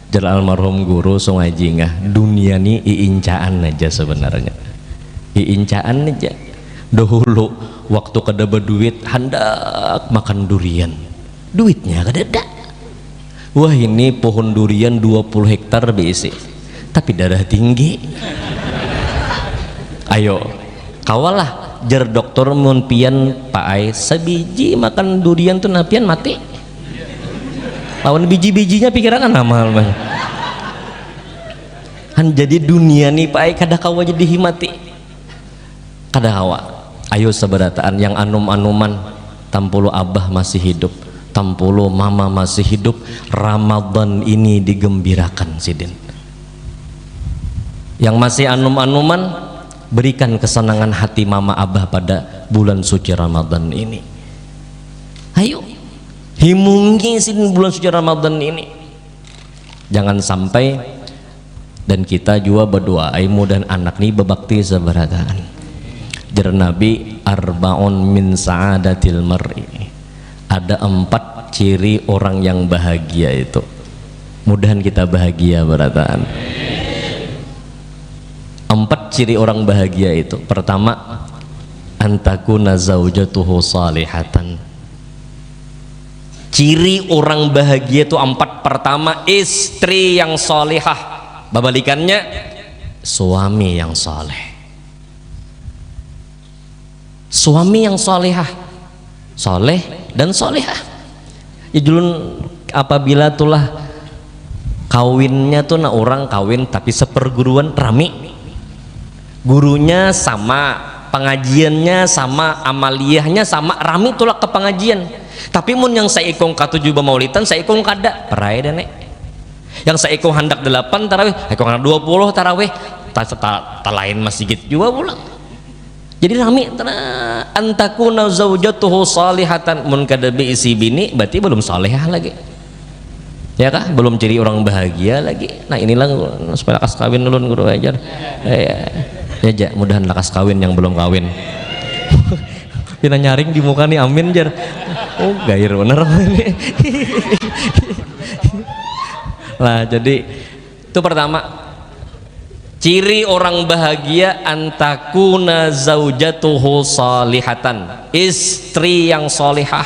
jar almarhum guru Sungai Jingah, dunia ni iincaan aja sebenarnya. Iincaan aja. Dahulu, waktu kada berduit, handak makan durian. Duitnya kada ada. Wah, ini pohon durian dua puluh hektar beisi. Tapi darah tinggi. Ayo, kawalah, jar dokter, mun pian, Pak Ai, sabiji makan durian tuh nah pian mati. Lawan biji-bijinya pikiran kan nama, Mas. Han, jadi dunia nih, Pak Ai, kada kawa jadi himati. Kada kawa. Ayo sabarataan yang anum-anuman, tampulu abah masih hidup, tampulu mama masih hidup, Ramadan ini digembirakan sidin. Yang masih anum-anuman, berikan kesenangan hati mama abah pada bulan suci Ramadan ini. Ayo, himungi sidin bulan suci Ramadan ini. Jangan sampai, dan kita jua berdoa, ai mudahan anak ni bebakti sabarataan. Jar Nabi, arbaun min sa'adatil mar'i. Ada empat ciri orang yang bahagia itu. Mudahan kita bahagia barataan. Ciri orang bahagia itu, pertama, antakuna zaujatuhu salihatan. Ciri orang bahagia itu empat. Pertama, istri yang salihah. Babalikannya, suami yang saleh. Suami yang salihah, saleh dan salihah. Ya, julun, apabila tulah kawinnya tuh, nah, orang kawin tapi seperguruan, rami. Gurunya sama, pengajiannya sama, amaliyahnya sama, rami tulak ke pengajian. Tapi mun yang saikung katuju bamaulitan, saikung kada, perai deh, Nek. Yang saikung handak delapan tarawih, saikung handak dua puluh tarawih, ta, ta, ta lain masjid jua pulang. Jadi rami, tara, antakuna zaujatuhu salihatan. Mun kada beisi bini, berarti belum salihah lagi. Ya kah? Belum jadi orang bahagia lagi. Nah, inilah supaya lakas kawin ulun, guru ajar. Ya, ya, ja, mudahan lakas kawin yang belum kawin. Pina nyaring di muka nih, amin, jar. Oh, gair bener ini. Lah, jadi itu pertama. Ciri orang bahagia, antakuna zaujatuhu salihatan, istri yang salihah.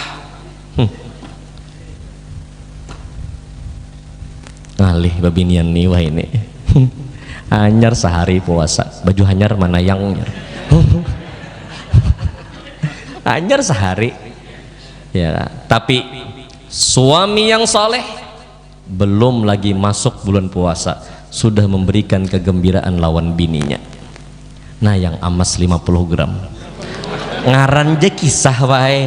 Hmm. Ngalih babinian nih, wah, ini. Anyar sehari puasa, baju hanyar mana yang, anyar sehari. Ya, tapi suami yang saleh belum lagi masuk bulan puasa, sudah memberikan kegembiraan lawan bininya. Nah, yang amas lima puluh gram. Ngaran ja kisah wae.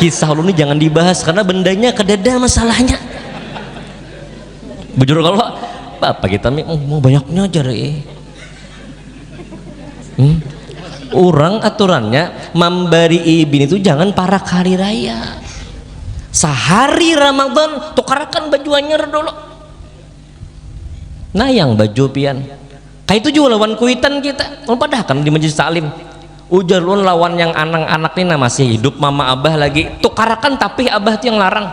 Kisah ulun ni jangan dibahas karena bendanya kadada masalahnya. Bujur kalau apa kita mi, oh, mau banyaknya aja, eh. Hmm? Orang aturannya memberi bini itu jangan parak hari raya. Sehari Ramadan, tukarakan baju anyar dulu. Nah, yang baju pian. Kayak itu juga lawan kuitan kita. Ulun padahakan di majelis taklim. Ujar ulun lawan yang anak-anak ni, nah, masih hidup mama abah lagi. Tukarakan tapih abah tu yang larang.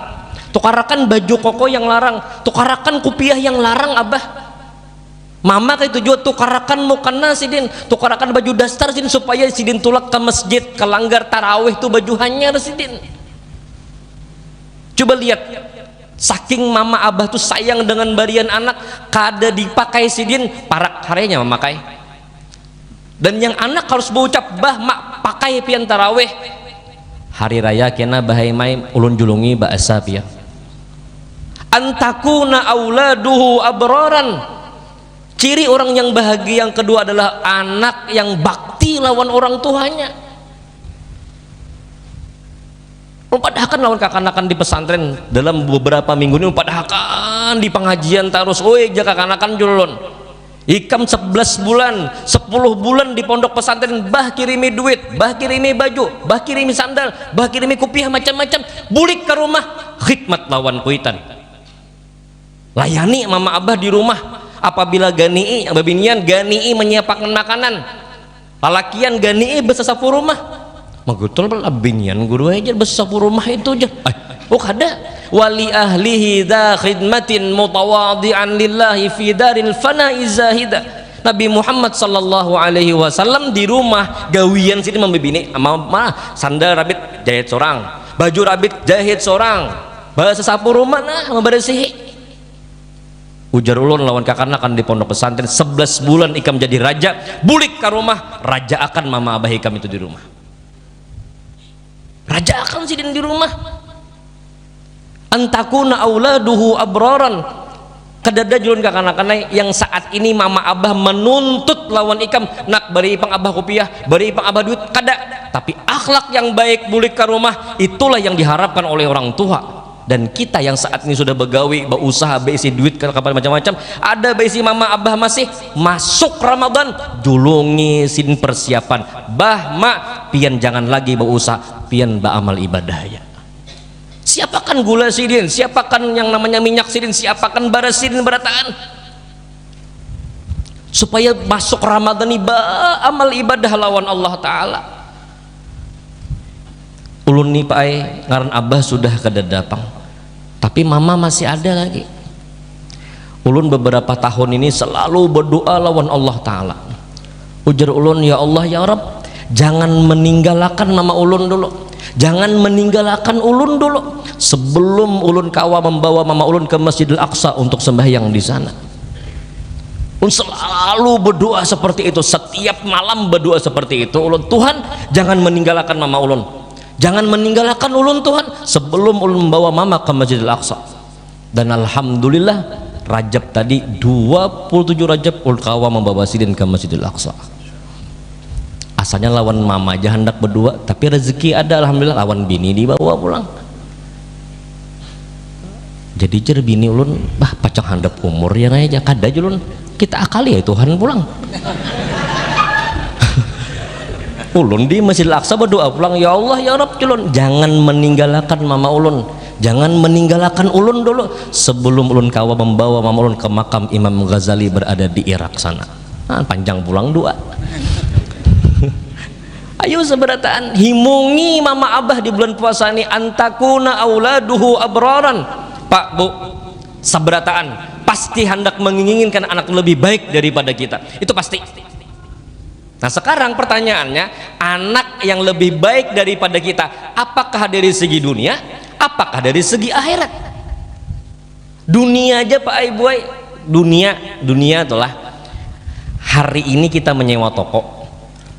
Tukarakan baju koko yang larang. Tukarakan kupiah yang larang abah. Mama kayak itu juga, tukarakan mukena sidin, tukarakan baju daster sidin supaya sidin tulak ke masjid, ke langgar tarawih tu baju hanyar sidin. Coba lihat, saking mama abah tu sayang dengan barian anak, kada dipakai sidin, parak harinya memakai. Dan yang anak harus berucap, "Bah, mak, pakai pian tarawih." Hari raya kena bahai mai ulun julungi baasa pian. Antakuna auladuhu abraran. Ciri orang yang bahagia yang kedua adalah anak yang bakti lawan orang tuanya. Umpatahakan lawan kakanakan di pesantren dalam beberapa minggu ini, umpatahakan di pengajian tarus, oi, ja kakanakan julun. Ikam sebelas bulan, sepuluh bulan di pondok pesantren, bah kirimi duit, bah kirimi baju, bah kirimi sandal, bah kirimi kupiah macam-macam, bulik ke rumah, khidmat lawan kuitan. Layani mama abah di rumah. Apabila ganii babinian, ganii menyiapkan makanan. Lalakian ganii besasapu rumah. Magutul pala binian guru aja besasapu rumah itu aja. Ay, oh kada. Wali ahlihi dha khidmatin mutawadi'an lillahi fi daril fana'i zahida. Nabi Muhammad sallallahu alaihi wasallam di rumah gawian sini membibini, ma, ma, sandal rabit jahit sorang, baju rabit jahit sorang, basasapu rumah nah memberesihi. Ujar ulun lawan kakanakan di pondok pesantren, sebelas bulan ikam jadi raja, bulik ke rumah, raja akan mama abah ikam itu di rumah. Raja akan sidin di rumah. Antakuna auladuhu abraran. Kadada julun kakanakan ai yang saat ini mama abah menuntut lawan ikam, nak bari ipang abah kupiah, bari ipang abah duit, kada. Tapi akhlak yang baik bulik ke rumah, itulah yang diharapkan oleh orang tua. Dan kita yang saat ini sudah begawi, bausaha, beisi duit ke kapan macam-macam, ada beisi mama abah masih masuk Ramadan, julungi sidin persiapan. Bah, mak, pian jangan lagi bausaha, pian baamal ibadah ya. Siapakan gula sidin, siapakan yang namanya minyak sidin, siapakan baras sidin berataan. Supaya masuk Ramadan ni baamal ibadah lawan Allah Ta'ala. Ulun ni, Pak ai, ngaran abah sudah kadada pang. Tapi mama masih ada lagi. Ulun beberapa tahun ini selalu berdoa lawan Allah Ta'ala. Ujar ulun, "Ya Allah, ya Rabb, jangan meninggalakan mama ulun dulu. Jangan meninggalakan ulun dulu. Sebelum ulun kawa membawa mama ulun ke Masjidil Aqsa untuk sembahyang di sana." Ulun selalu berdoa seperti itu, setiap malam berdoa seperti itu. Ulun, "Tuhan, jangan meninggalkan mama ulun. Jangan meninggalkan ulun, Tuhan, sebelum ulun membawa mama ke Masjidil Aqsa." Dan alhamdulillah, Rajab tadi, dua puluh tujuh Rajab, ulun kawa membawa sidin ke Masjidil Aqsa. Asalnya lawan mama aja hendak berdua, tapi rezeki ada, alhamdulillah, lawan bini dibawa pulang. Jadi jar bini ulun, "Bah, pacang handap umur ya, Nay, aja." "Kada, jar ulun, kita akali ya Tuhan pulang." Ulun di Masjidil Aqsa berdoa pulang, "Ya Allah, ya Rabb," jar ulun, "jangan meninggalkan mama ulun. Jangan meninggalkan ulun dulu sebelum ulun kawa membawa mama ulun ke makam Imam Ghazali berada di Irak sana." Nah, panjang pulang doa. Ayo, seberataan, himungi mama abah di bulan puasa ini, "Antakuna auladuhu abraran." Pak, Bu, seberataan, pasti hendak menginginkan anak lebih baik daripada kita. Itu pasti. Nah, sekarang pertanyaannya, anak yang lebih baik daripada kita, apakah dari segi dunia, apakah dari segi akhirat? Dunia aja, Pak ai, Bu ai. Dunia, dunia itulah. Hari ini kita menyewa toko.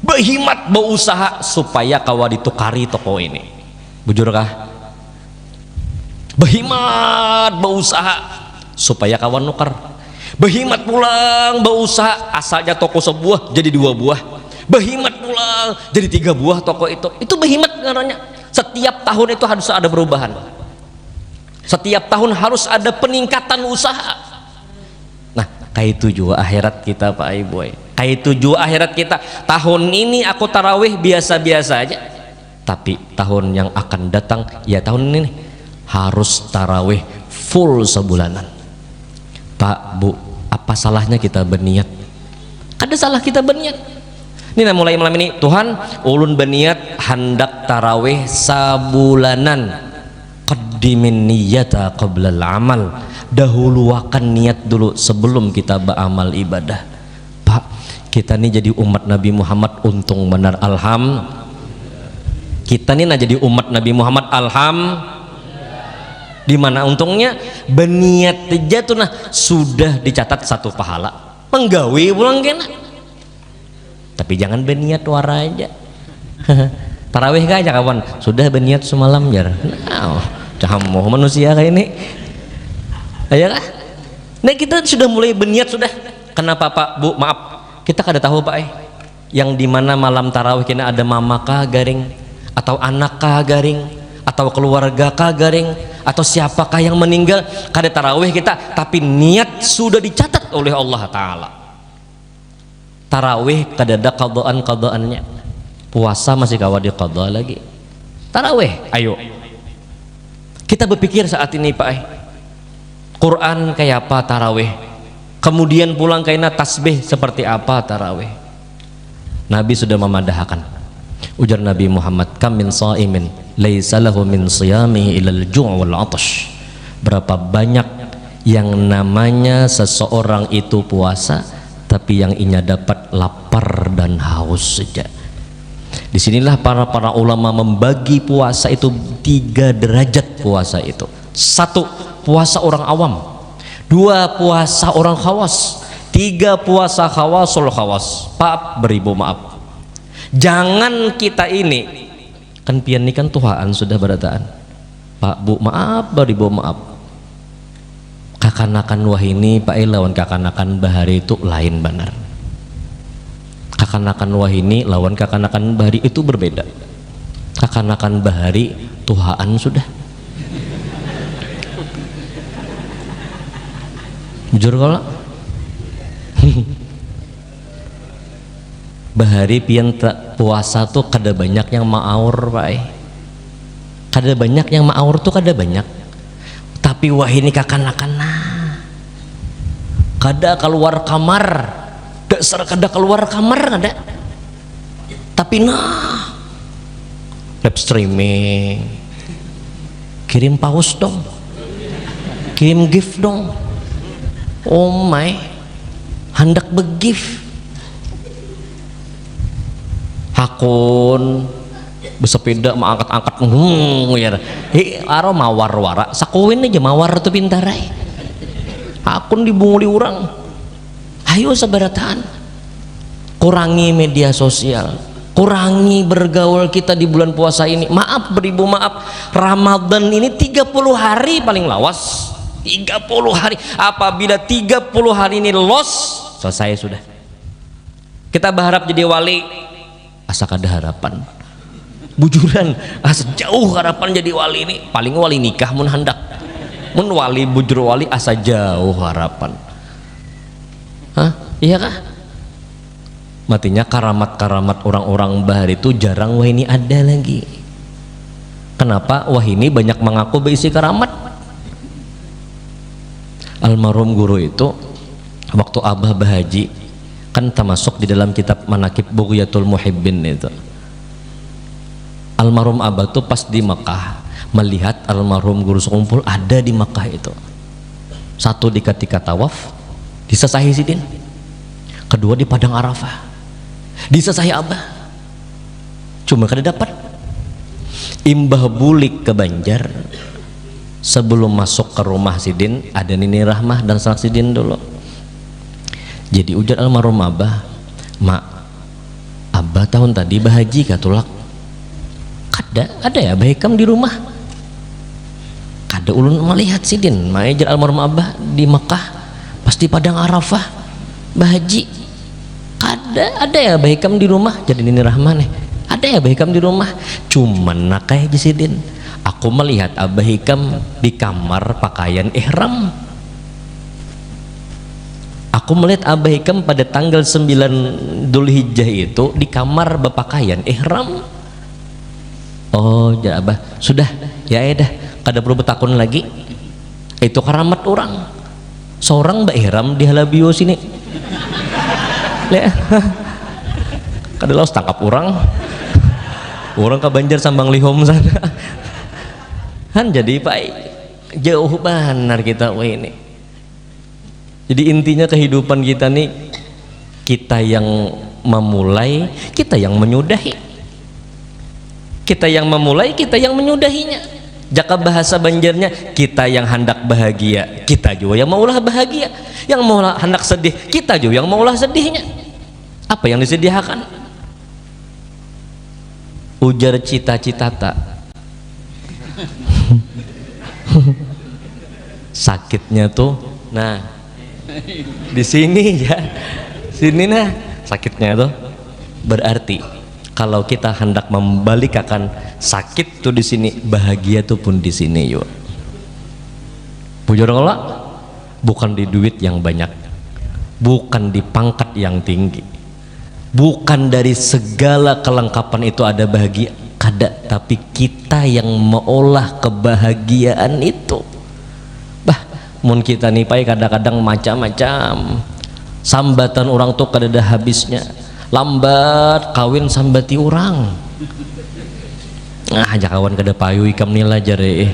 Behimat berusaha supaya kawa ditukari toko ini. Bujur kah? Behimat berusaha supaya kawa nukar. Behimat pulang berusaha, asalnya toko sebuah jadi dua buah. Behimat pulang jadi tiga buah toko itu. Itu behimat ngarannya. Setiap tahun itu harus ada perubahan. Setiap tahun harus ada peningkatan usaha. Nah, kaitu jua akhirat kita, Pak ai, Bu ai. Kaitu jua akhirat kita. Tahun ini aku tarawih biasa-biasa aja. Tapi tahun yang akan datang, ya tahun ini nih, harus tarawih full sebulanan. Pak, Bu, apa salahnya kita berniat? Kada salah kita berniat. Ini nah, mulai malam ini, "Tuhan, ulun berniat handak tarawih sabulanan." Qaddimin niyata qablal amal. Dahuluakan niat dulu sebelum kita beramal ibadah. Pak, kita ni jadi umat Nabi Muhammad, untung banar, alham. Kita ni nah jadi umat Nabi Muhammad, alham. Di mana untungnya? Berniat aja tuh nah, sudah dicatat satu pahala. Menggawi pulang kena. Tapi jangan berniat wara aja. Tarawih kah aja kawan? Sudah berniat semalam, jar. Nah, cahamuh manusia kayak ini. Ya kah? Nah, kita sudah mulai berniat sudah. Kenapa, Pak, Bu? Maaf. Kita kada tahu, Pak, eh. Yang dimana malam tarawih kena ada mama kah garing, atau anak kah garing, atau keluarga kah garing, atau siapakah yang meninggal, kada tarawih kita, tapi niat sudah dicatat oleh Allah Ta'ala. Tarawih kadada qadaan-qadaannya. Puasa masih kawa diqada lagi. Tarawih, ayo. Kita berpikir saat ini, Pak, eh. Quran kayak apa tarawih? Kemudian pulang kaina tasbih seperti apa tarawih? Nabi sudah memadahakan. Ujar Nabi Muhammad, "Kam min shaimin laisa lahu min siyamihi ilal ju' wal atash." Berapa banyak yang namanya seseorang itu puasa, tapi yang inya dapat lapar dan haus saja. Di sinilah para, para ulama membagi puasa itu tiga derajat puasa itu. Satu, puasa orang awam. Dua, puasa orang khawas. Tiga, puasa khawasul khawas. Pak, beribu maaf. Jangan kita ini, kan pian ni kan tuhaan sudah barataan. Pak, Bu, maaf, bari Bu, maaf. Kakanakan wahini, Pak, eh, lawan kakanakan bahari itu lain banar. Kakanakan wahini lawan kakanakan bahari itu berbeda. Kakanakan bahari tuhaan sudah. Bujur kalo? Bahari pian ta-, puasa tuh kada banyak yang maaur, Pak, eh. Kada banyak yang maaur tuh, kada banyak. Tapi wahini kakanakan, nah. Kada kaluar kamar. Dasar kada kaluar kamar, kada. Tapi nah, live streaming. Kirim paus dong. Kirim gift dong. Oh my. Handak be-gift. Kun besepeda maangkat-angkat, hmm, ya. Hi, aro mawar wara, sakuin aja mawar tu pintar ai. Hakun dibunguli urang. Ayo sabarataan. Kurangi media sosial. Kurangi bergaul kita di bulan puasa ini. Maaf beribu maaf, Ramadan ini tiga puluh hari paling lawas. Tiga puluh hari. Apabila tiga puluh hari ini loss, selesai sudah. Kita berharap jadi wali, asa kada harapan. Bujuran, asa jauh harapan jadi wali ini. Paling wali nikah mun handak. Mun wali, bujur wali, asa jauh harapan. Hah? Iya kah? Matinya karamat-karamat orang-orang bahari itu jarang wahini ada lagi. Kenapa wahini banyak mengaku berisi karamat? Almarhum guru itu, waktu abah bahaji, kan termasuk di dalam kitab Manakib Bughyatul Muhibbin itu. Almarhum abah tuh pas di Mekah melihat almarhum guru sekumpul ada di Mekah itu. Satu di ketika tawaf disesahi sidin, kedua di padang Arafah disesahi abah, cuma kada dapat. Imbah bulik ke Banjar, sebelum masuk ke rumah sidin ada Nini Rahmah dan sanak sidin dulu. Jadi ujar almarhum abah, "Mak, abah tahun tadi bahaji kah tulak?" "Kada, ada ya abah ikam di rumah?" "Kada ulun melihat sidin, mai jar almarhum abah di Mekah, pas di padang Arafah bahaji." "Kada, ada ya abah ikam di rumah?" jadi Nini Rahmah nih. "Ada ya abah ikam di rumah? Cuman nak ai," jar sidin, "aku melihat abah ikam di kamar pakaian ihram." "Aku melihat abah ikam pada tanggal sembilan Dzulhijjah itu di kamar bapakaian ihram." "Oh," jar abah, "sudah, ya ai dah, kada perlu betakun lagi. Itu karamat orang. Seorang baihram di Halabio sini." Leh. Kada lawas tangkap orang. Orang ke Banjar sambang lihum sana. Han, jadi pai. Jauh banar kita wahini. Jadi intinya kehidupan kita nih, kita yang memulai, kita yang menyudahi. Kita yang memulai, kita yang menyudahinya. Jaka bahasa Banjarnya, kita yang handak bahagia, kita jua yang maulah bahagia. Yang maulah handak sedih, kita jua yang maulah sedihnya. Apa yang disedihakan? Ujar cita-citata. Sakitnya tuh, nah, di sini ya, sini nah, sakitnya tuh. Berarti kalau kita hendak membalikakan sakit tuh di sini, bahagia tuh pun di sini, yuk. Bujur kalau bukan di duit yang banyak, bukan di pangkat yang tinggi, bukan dari segala kelengkapan itu ada bahagia, kada, tapi kita yang meolah kebahagiaan itu. Bah, mun kita nih pai kadang-kadang macam-macam sambatan orang tuh kada ada habisnya. Lambat kawin sambati orang. Nah, aja kawan kada payu ikam nih lah, jar, eh.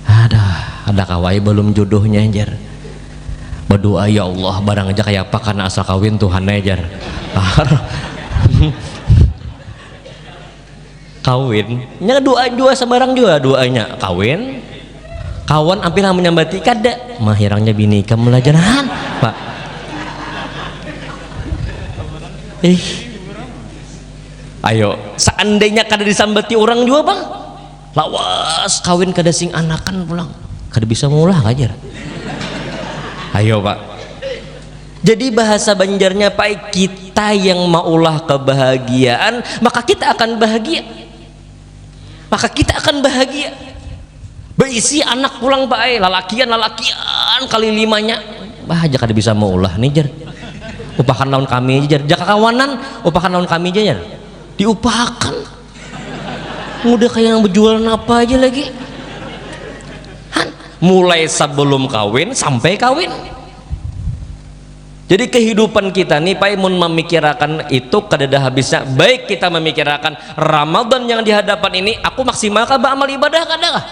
Aduh, ada kawai belum jodohnya, jar. Berdoa, "Ya Allah, barang aja kayak apa karena asal kawin Tuhan aja," jar. Kawin, nya doa jua sembarang jua doanya. Kawin, kawan ampih lah menyambati, kada. Mahirangnya bini ikam lah, jar. Han, Pak. Ih. Ayo, seandainya kada disambati orang jua, Bang. Lawas kawin kada sing anakan pulang. Kada bisa maulah, kajar. Ayo, Pak. Jadi bahasa Banjarnya, Pak, kita yang maulah kebahagiaan, maka kita akan bahagia. Maka kita akan bahagia. Beisi anak pulang, Pak, ai, lalakian, lalakian kali limanya. Bah, aja kada bisa maulah nih, jar. Upahan lawan kami aja, jar. Jaka kawanan, upahan lawan kami aja, jar. Diupahakan. Udah kayak yang berjualan apa aja lagi. Han, mulai sebelum kawin sampai kawin. Jadi kehidupan kita nih, Pak, mun memikirakan itu kada ada habisnya. Baik kita memikirakan Ramadan yang di hadapan ini, aku maksimal kah beramal ibadah, kada kah?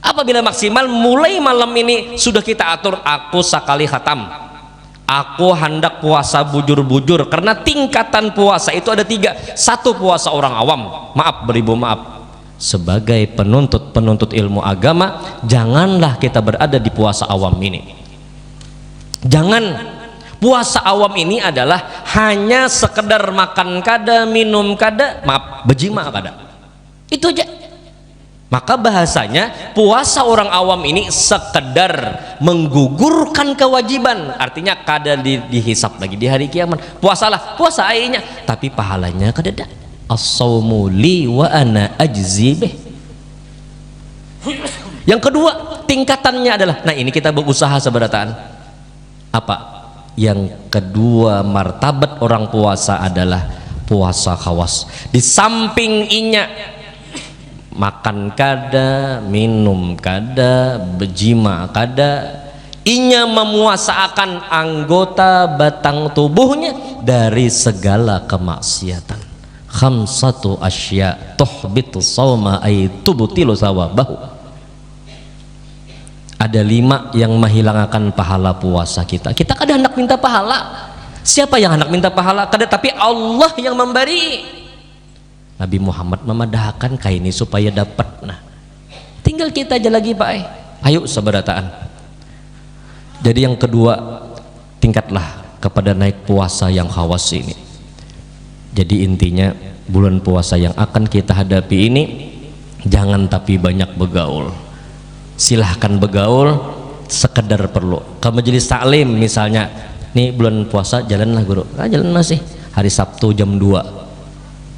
Apabila maksimal, mulai malam ini sudah kita atur, aku sakali khatam. Aku handak puasa bujur-bujur, karena tingkatan puasa itu ada tiga. Satu, puasa orang awam, maaf, beribu maaf. Sebagai penuntut-penuntut ilmu agama, janganlah kita berada di puasa awam ini. Jangan. Puasa awam ini adalah hanya sekedar makan kada, minum kada, maaf, bejima kada. Itu aja. Maka bahasanya puasa orang awam ini sekedar menggugurkan kewajiban, artinya kada di, dihisap lagi di hari kiamat. Puasalah, puasa ainya, tapi pahalanya kadada. As-saumu li wa ana ajzi bih. Yang kedua, tingkatannya adalah, nah, ini kita berusaha seberataan. Apa? Yang kedua, martabat orang puasa adalah puasa khawas. Di samping inya makan kada, minum kada, bejima kada, inya memuasaakan anggota batang tubuhnya dari segala kemaksiatan. Khamsatu asya tuhbitu sauma ay tubtilu sawabahu. Ada lima yang menghilangakan pahala puasa kita. Kita kada hendak minta pahala. Siapa yang hendak minta pahala? Kada, tapi Allah yang memberi. Nabi Muhammad memadahakan kaini supaya dapat. Nah, tinggal kita aja lagi, Pak. Eh. Ayo, seberataan. Jadi, yang kedua, tingkatlah kepada naik puasa yang khawas ini. Jadi, intinya, bulan puasa yang akan kita hadapi ini, jangan tapi banyak begaul. Silahkan begaul sekedar perlu. Ke majelis taklim misalnya, nih bulan puasa jalanlah guru. Ah, jalan masih. Hari Sabtu jam dua.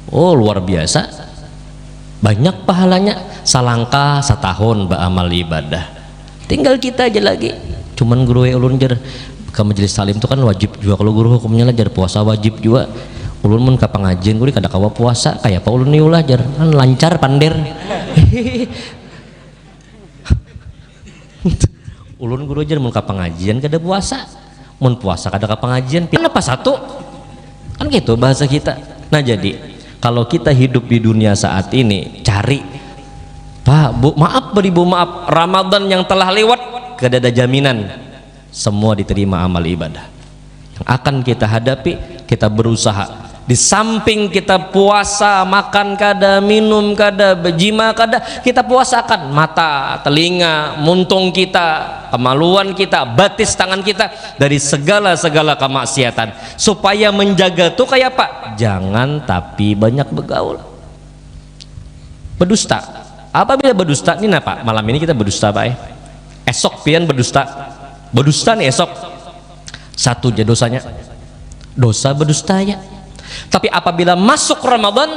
Oh, luar biasa. Banyak pahalanya, salangkah satahun baamal ibadah. Tinggal kita aja lagi. Cuman guru, eh, ulun jar, ke majelis taklim tu kan wajib jua kalau guru hukumnya lah jar, puasa wajib jua. Ulun mun ka pangajian guru kada kawa puasa, kaya apa ulun ni ulah jar. Kan lancar pander. Ulun guru jar mun ka pangajian kada puasa. Mun puasa kada ka pangajian, pi-, kenapa satu? Kan gitu bahasa kita. Nah, jadi kalau kita hidup di dunia saat ini, cari, Pak, Bu, maaf beribu maaf, Ramadan yang telah lewat kada ada jaminan semua diterima amal ibadah. Yang akan kita hadapi, kita berusaha. Di samping kita puasa, makan kada, minum kada, bejima kada, kita puasakan mata, telinga, muntung kita, kemaluan kita, batis tangan kita dari segala-segala kemaksiatan. Supaya menjaga tu kaya apa? Jangan tapi banyak begaul. Bedusta. Apabila bedusta, ni napa? Malam ini kita bedusta, Pak, eh. Esok pian bedusta. Bedusta nih esok. Satu ja dosanya. Dosa bedusta ya. Tapi apabila masuk Ramadan,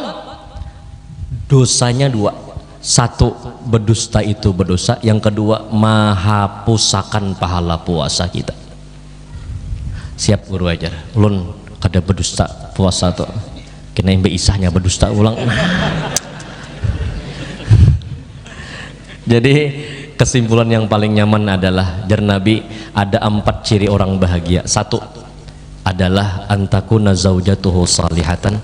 dosanya dua. Satu, bedusta itu berdosa. Yang kedua, mahapusakan pahala puasa kita. Siap guru ajar. Ulun kada bedusta puasa tu. Kena imbe isahnya bedusta ulang. Jadi, kesimpulan yang paling nyaman adalah, jar Nabi, ada empat ciri orang bahagia. Satu adalah antakuna zaujatuhu salihatan,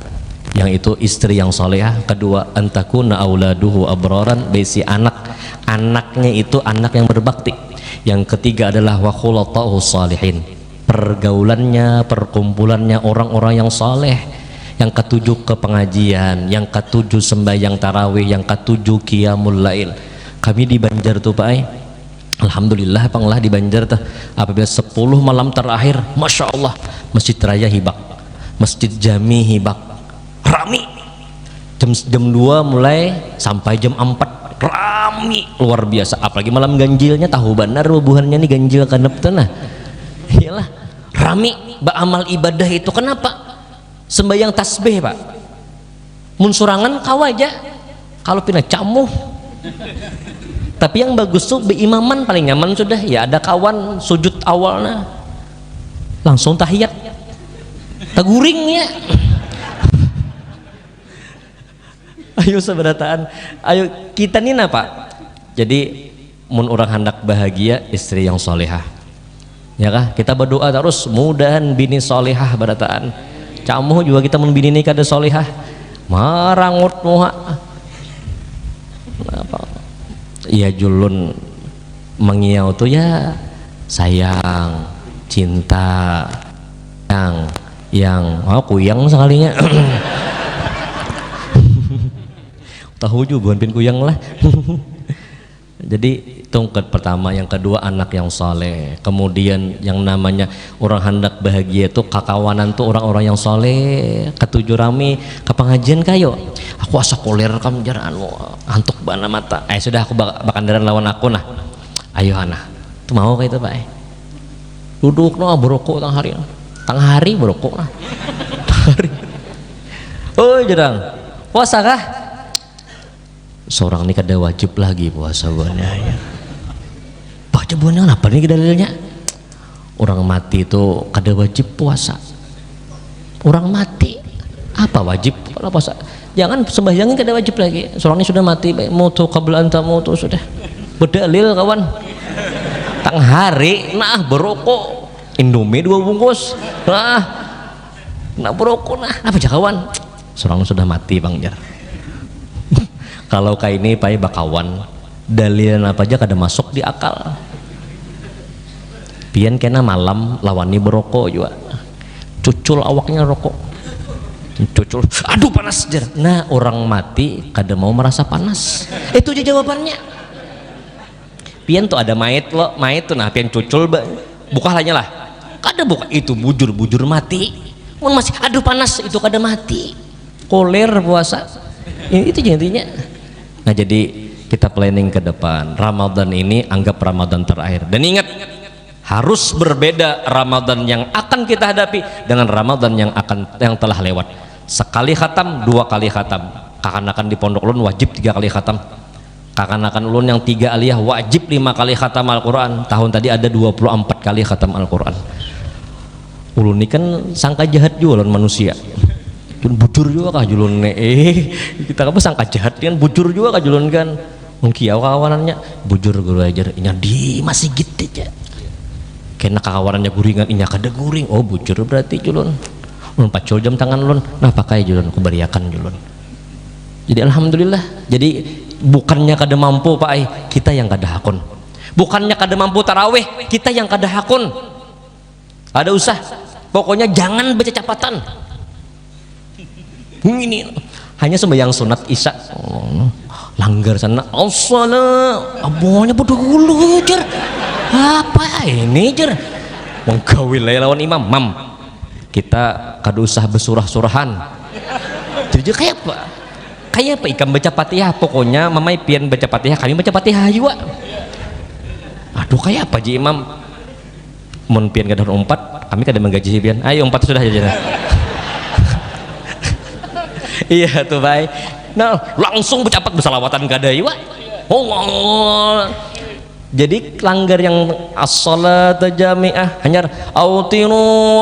yang itu istri yang salihah. Kedua, antakuna auladuhu abraran, berisi anak, anaknya itu anak yang berbakti. Yang ketiga adalah wa khulatauhu salihin, pergaulannya, perkumpulannya orang-orang yang saleh. Yang ketujuh ke pengajian, yang ketujuh sembahyang tarawih, yang ketujuh qiyamul lail. Kami di Banjar tuh, Pak, eh. Alhamdulillah, pang lah di Banjar tuh. Apabila sepuluh malam terakhir, Masya Allah, Masjid Raya hibak, Masjid Jami hibak, rami. Jam, jam dua mulai sampai jam empat, rami luar biasa. Apalagi malam ganjilnya, tahu banar bubuhannya nih ganjil kanep tuh nah. Iyalah, rami baamal ibadah itu. Kenapa? Sembahyang tasbih, Pak. Mun surangan kawa aja. Kalau pina camuh. Tapi yang bagus tuh beimaman paling nyaman sudah. Ya ada kawan sujud awalnya. Langsung tahiyat. Taguring ya. Ayo seberataan. Ayo kita nih napa? Jadi mun orang hendak bahagia, istri yang solehah. Ya kah? Kita berdoa terus, mudahan bini solehah berataan. Camuh juga kita mun bini ni kada solehah. Marangut muha. Apa? Iya, julun mengiau tuh ya sayang, cinta, Yang, yang, oh, kuyang sekalinya. Tahu juga buhan pin kuyang lah. Jadi tungkat pertama, yang kedua anak yang soleh. Kemudian yang namanya orang hendak bahagia itu kakawanan tuh orang-orang yang soleh. Ketujuh rami ke pengajian kayo. Aku asa kulir kam jar anu antuk bana mata. Eh sudah aku bak- bakandaran lawan aku nah. Ayo nah. Itu mau kayak itu pak. Eh. Duduk no berokok tang hari. Tang hari berokok nah. Tang hari. Oh jerang. Puasa kah? Seorang ini kada wajib lagi puasa buahnya ya. Baca buahnya apa nih dalilnya? Orang mati itu kada wajib puasa. Orang mati apa wajib kalau puasa? Jangan sembahyangnya kada wajib lagi. Seorang ini sudah mati, baik mutu qabla anta mutu sudah. Berdalil kawan. Tang hari nah berokok Indomie dua bungkus. Nah, nah berokok nah. Apa aja kawan? Seorang sudah mati bang jar. Kalau kayak ini pai bakawan dalil apa aja kada masuk di akal. Pian kena malam lawani berokok juga. Cucul awaknya rokok. Cucul, aduh panas jar. Nah orang mati kada mau merasa panas. Itu aja jawabannya. Pian tuh ada mait lo, mait tuh nah pian cucul ba, buka lah lah. Kada buka itu bujur-bujur mati. Mun masih aduh panas itu kada mati. Koler puasa. Ya, itu intinya. Nah jadi kita planning ke depan. Ramadan ini anggap Ramadan terakhir. Dan ingat harus berbeda Ramadan yang akan kita hadapi dengan Ramadan yang akan yang telah lewat. Sekali khatam, dua kali khatam. Kakanakan di pondok ulun wajib tiga kali khatam. Kakanakan ulun yang tiga aliyah wajib lima kali khatam Al-Quran. Tahun tadi ada dua puluh empat kali khatam Al-Quran. Ulun ini kan sangka jahat juga lawan manusia. Julun bujur juga kah julun ne? Eh, kita apa sangka jahat kan bujur juga kah julun kan? Mungkin kawanannya bujur guru ajar inya di masigit aja. Kena kawanannya guringan inya kada guring. Oh bujur berarti julun. Ulun pacul jam tangan ulun. Nah pakai julun kubariakan julun. Jadi alhamdulillah. Jadi bukannya kada mampu pak ai, kita yang kada hakun. Bukannya kada mampu tarawih, kita yang kada hakun. Ada usah. Pokoknya jangan bercecapatan. Ini hanya sembahyang sunat isya. Oh, langgar sana. Assalah. Abahnya bodoh dulu jar. Apa ini jar? Menggawi lawan imam. Mam. Kita kada usah bersurah-surahan. Jadi kayak apa? Kayak apa ikam baca Fatihah? Pokoknya mamai pian baca Fatihah, kami baca Fatihah juga. Aduh, kayak apa ji Imam? Mun pian kada umpat, kami kada menggaji pian. Ayo umpat sudah aja. Iya tuh, baik. Nah, langsung bercapat bersalawatan kada juga. Allah. Jadi langgar yang as-salata jami'ah hanya autiru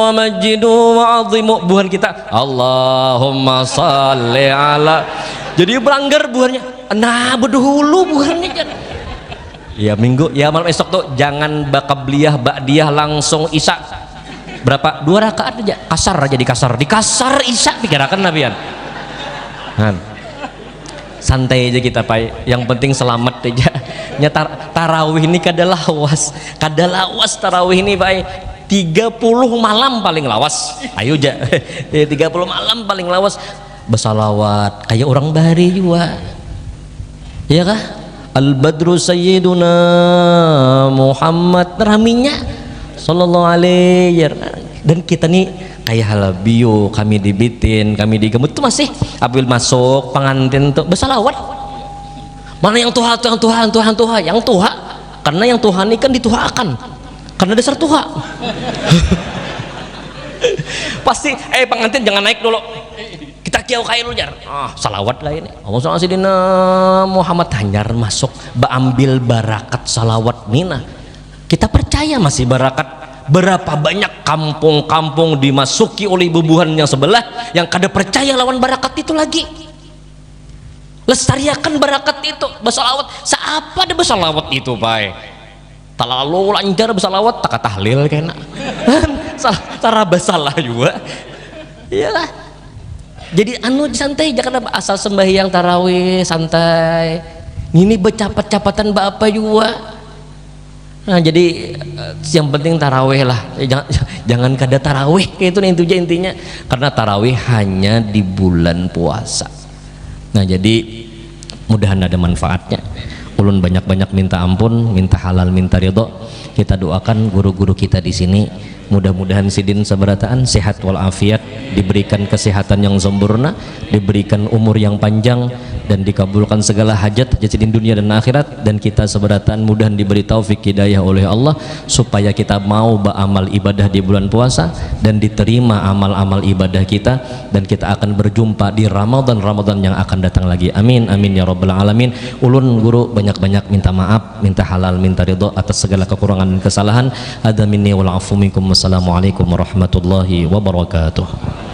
wa majidu wa azimu buhan kita Allahumma salli ala. Jadi langgar buhannya nah berdahulu buhannya kan. Ya minggu ya malam esok tuh jangan bakabliyah ba'diyah langsung isya. Berapa? Dua rakaat aja. Kasar aja dikasar. Dikasar isya pikirakan nabian. Han. Santai aja kita pai, yang penting selamat aja. Nya tar tarawih ini kada lawas, kada lawas tarawih ini pai. Tiga puluh malam paling lawas. Ayo ja, tiga puluh malam paling lawas. Bersalawat kayak orang bahari juga. Ya kah? Al Badru Sayyiduna Muhammad raminya sallallahu alaihi dan kita nih kayak halabio kami dibitin kami digemut tuh masih abil masuk pengantin tuh bersalawat mana yang tuha tuh yang tuha yang tuha yang tuha yang tuha karena yang tuha nih kan dituhaakan karena dasar tuha pasti eh pengantin jangan naik dulu kita kiau kain ujar ah salawat lah ini Allah Sidina Muhammad hanyar masuk beambil barakat salawat nina kita percaya masih barakat berapa banyak kampung-kampung dimasuki oleh bubuhan yang sebelah yang kada percaya lawan barakat itu lagi lestariakan barakat itu bersalawat siapa ada bersalawat itu pai terlalu lancar bersalawat tak tahlil kena salah cara bersalah juga iyalah jadi anu santai jangan asal sembahyang tarawih santai ini bercapat-capatan apa juga Nah, jadi eh, yang penting taraweh lah. Eh, jangan jangan kada taraweh kayak itu nih itu aja intinya. Karena taraweh hanya di bulan puasa. Nah, jadi mudahan ada manfaatnya. Ulun banyak-banyak minta ampun, minta halal, minta ridho. Kita doakan guru-guru kita di sini. Mudah-mudahan sidin sabarataan sehat walafiat, diberikan kesehatan yang sempurna, diberikan umur yang panjang, dan dikabulkan segala hajat hajat sidin dunia dan akhirat. Dan kita sabarataan mudahan diberi taufik hidayah oleh Allah supaya kita mau beramal ibadah di bulan puasa dan diterima amal-amal ibadah kita, dan kita akan berjumpa di Ramadan-Ramadan yang akan datang lagi. Amin, amin ya rabbal alamin. Ulun guru banyak-banyak minta maaf, minta halal, minta ridho atas segala kekurangan dan kesalahan. Hadza minni wal afu minkum. Wassalamualaikum warahmatullahi wabarakatuh.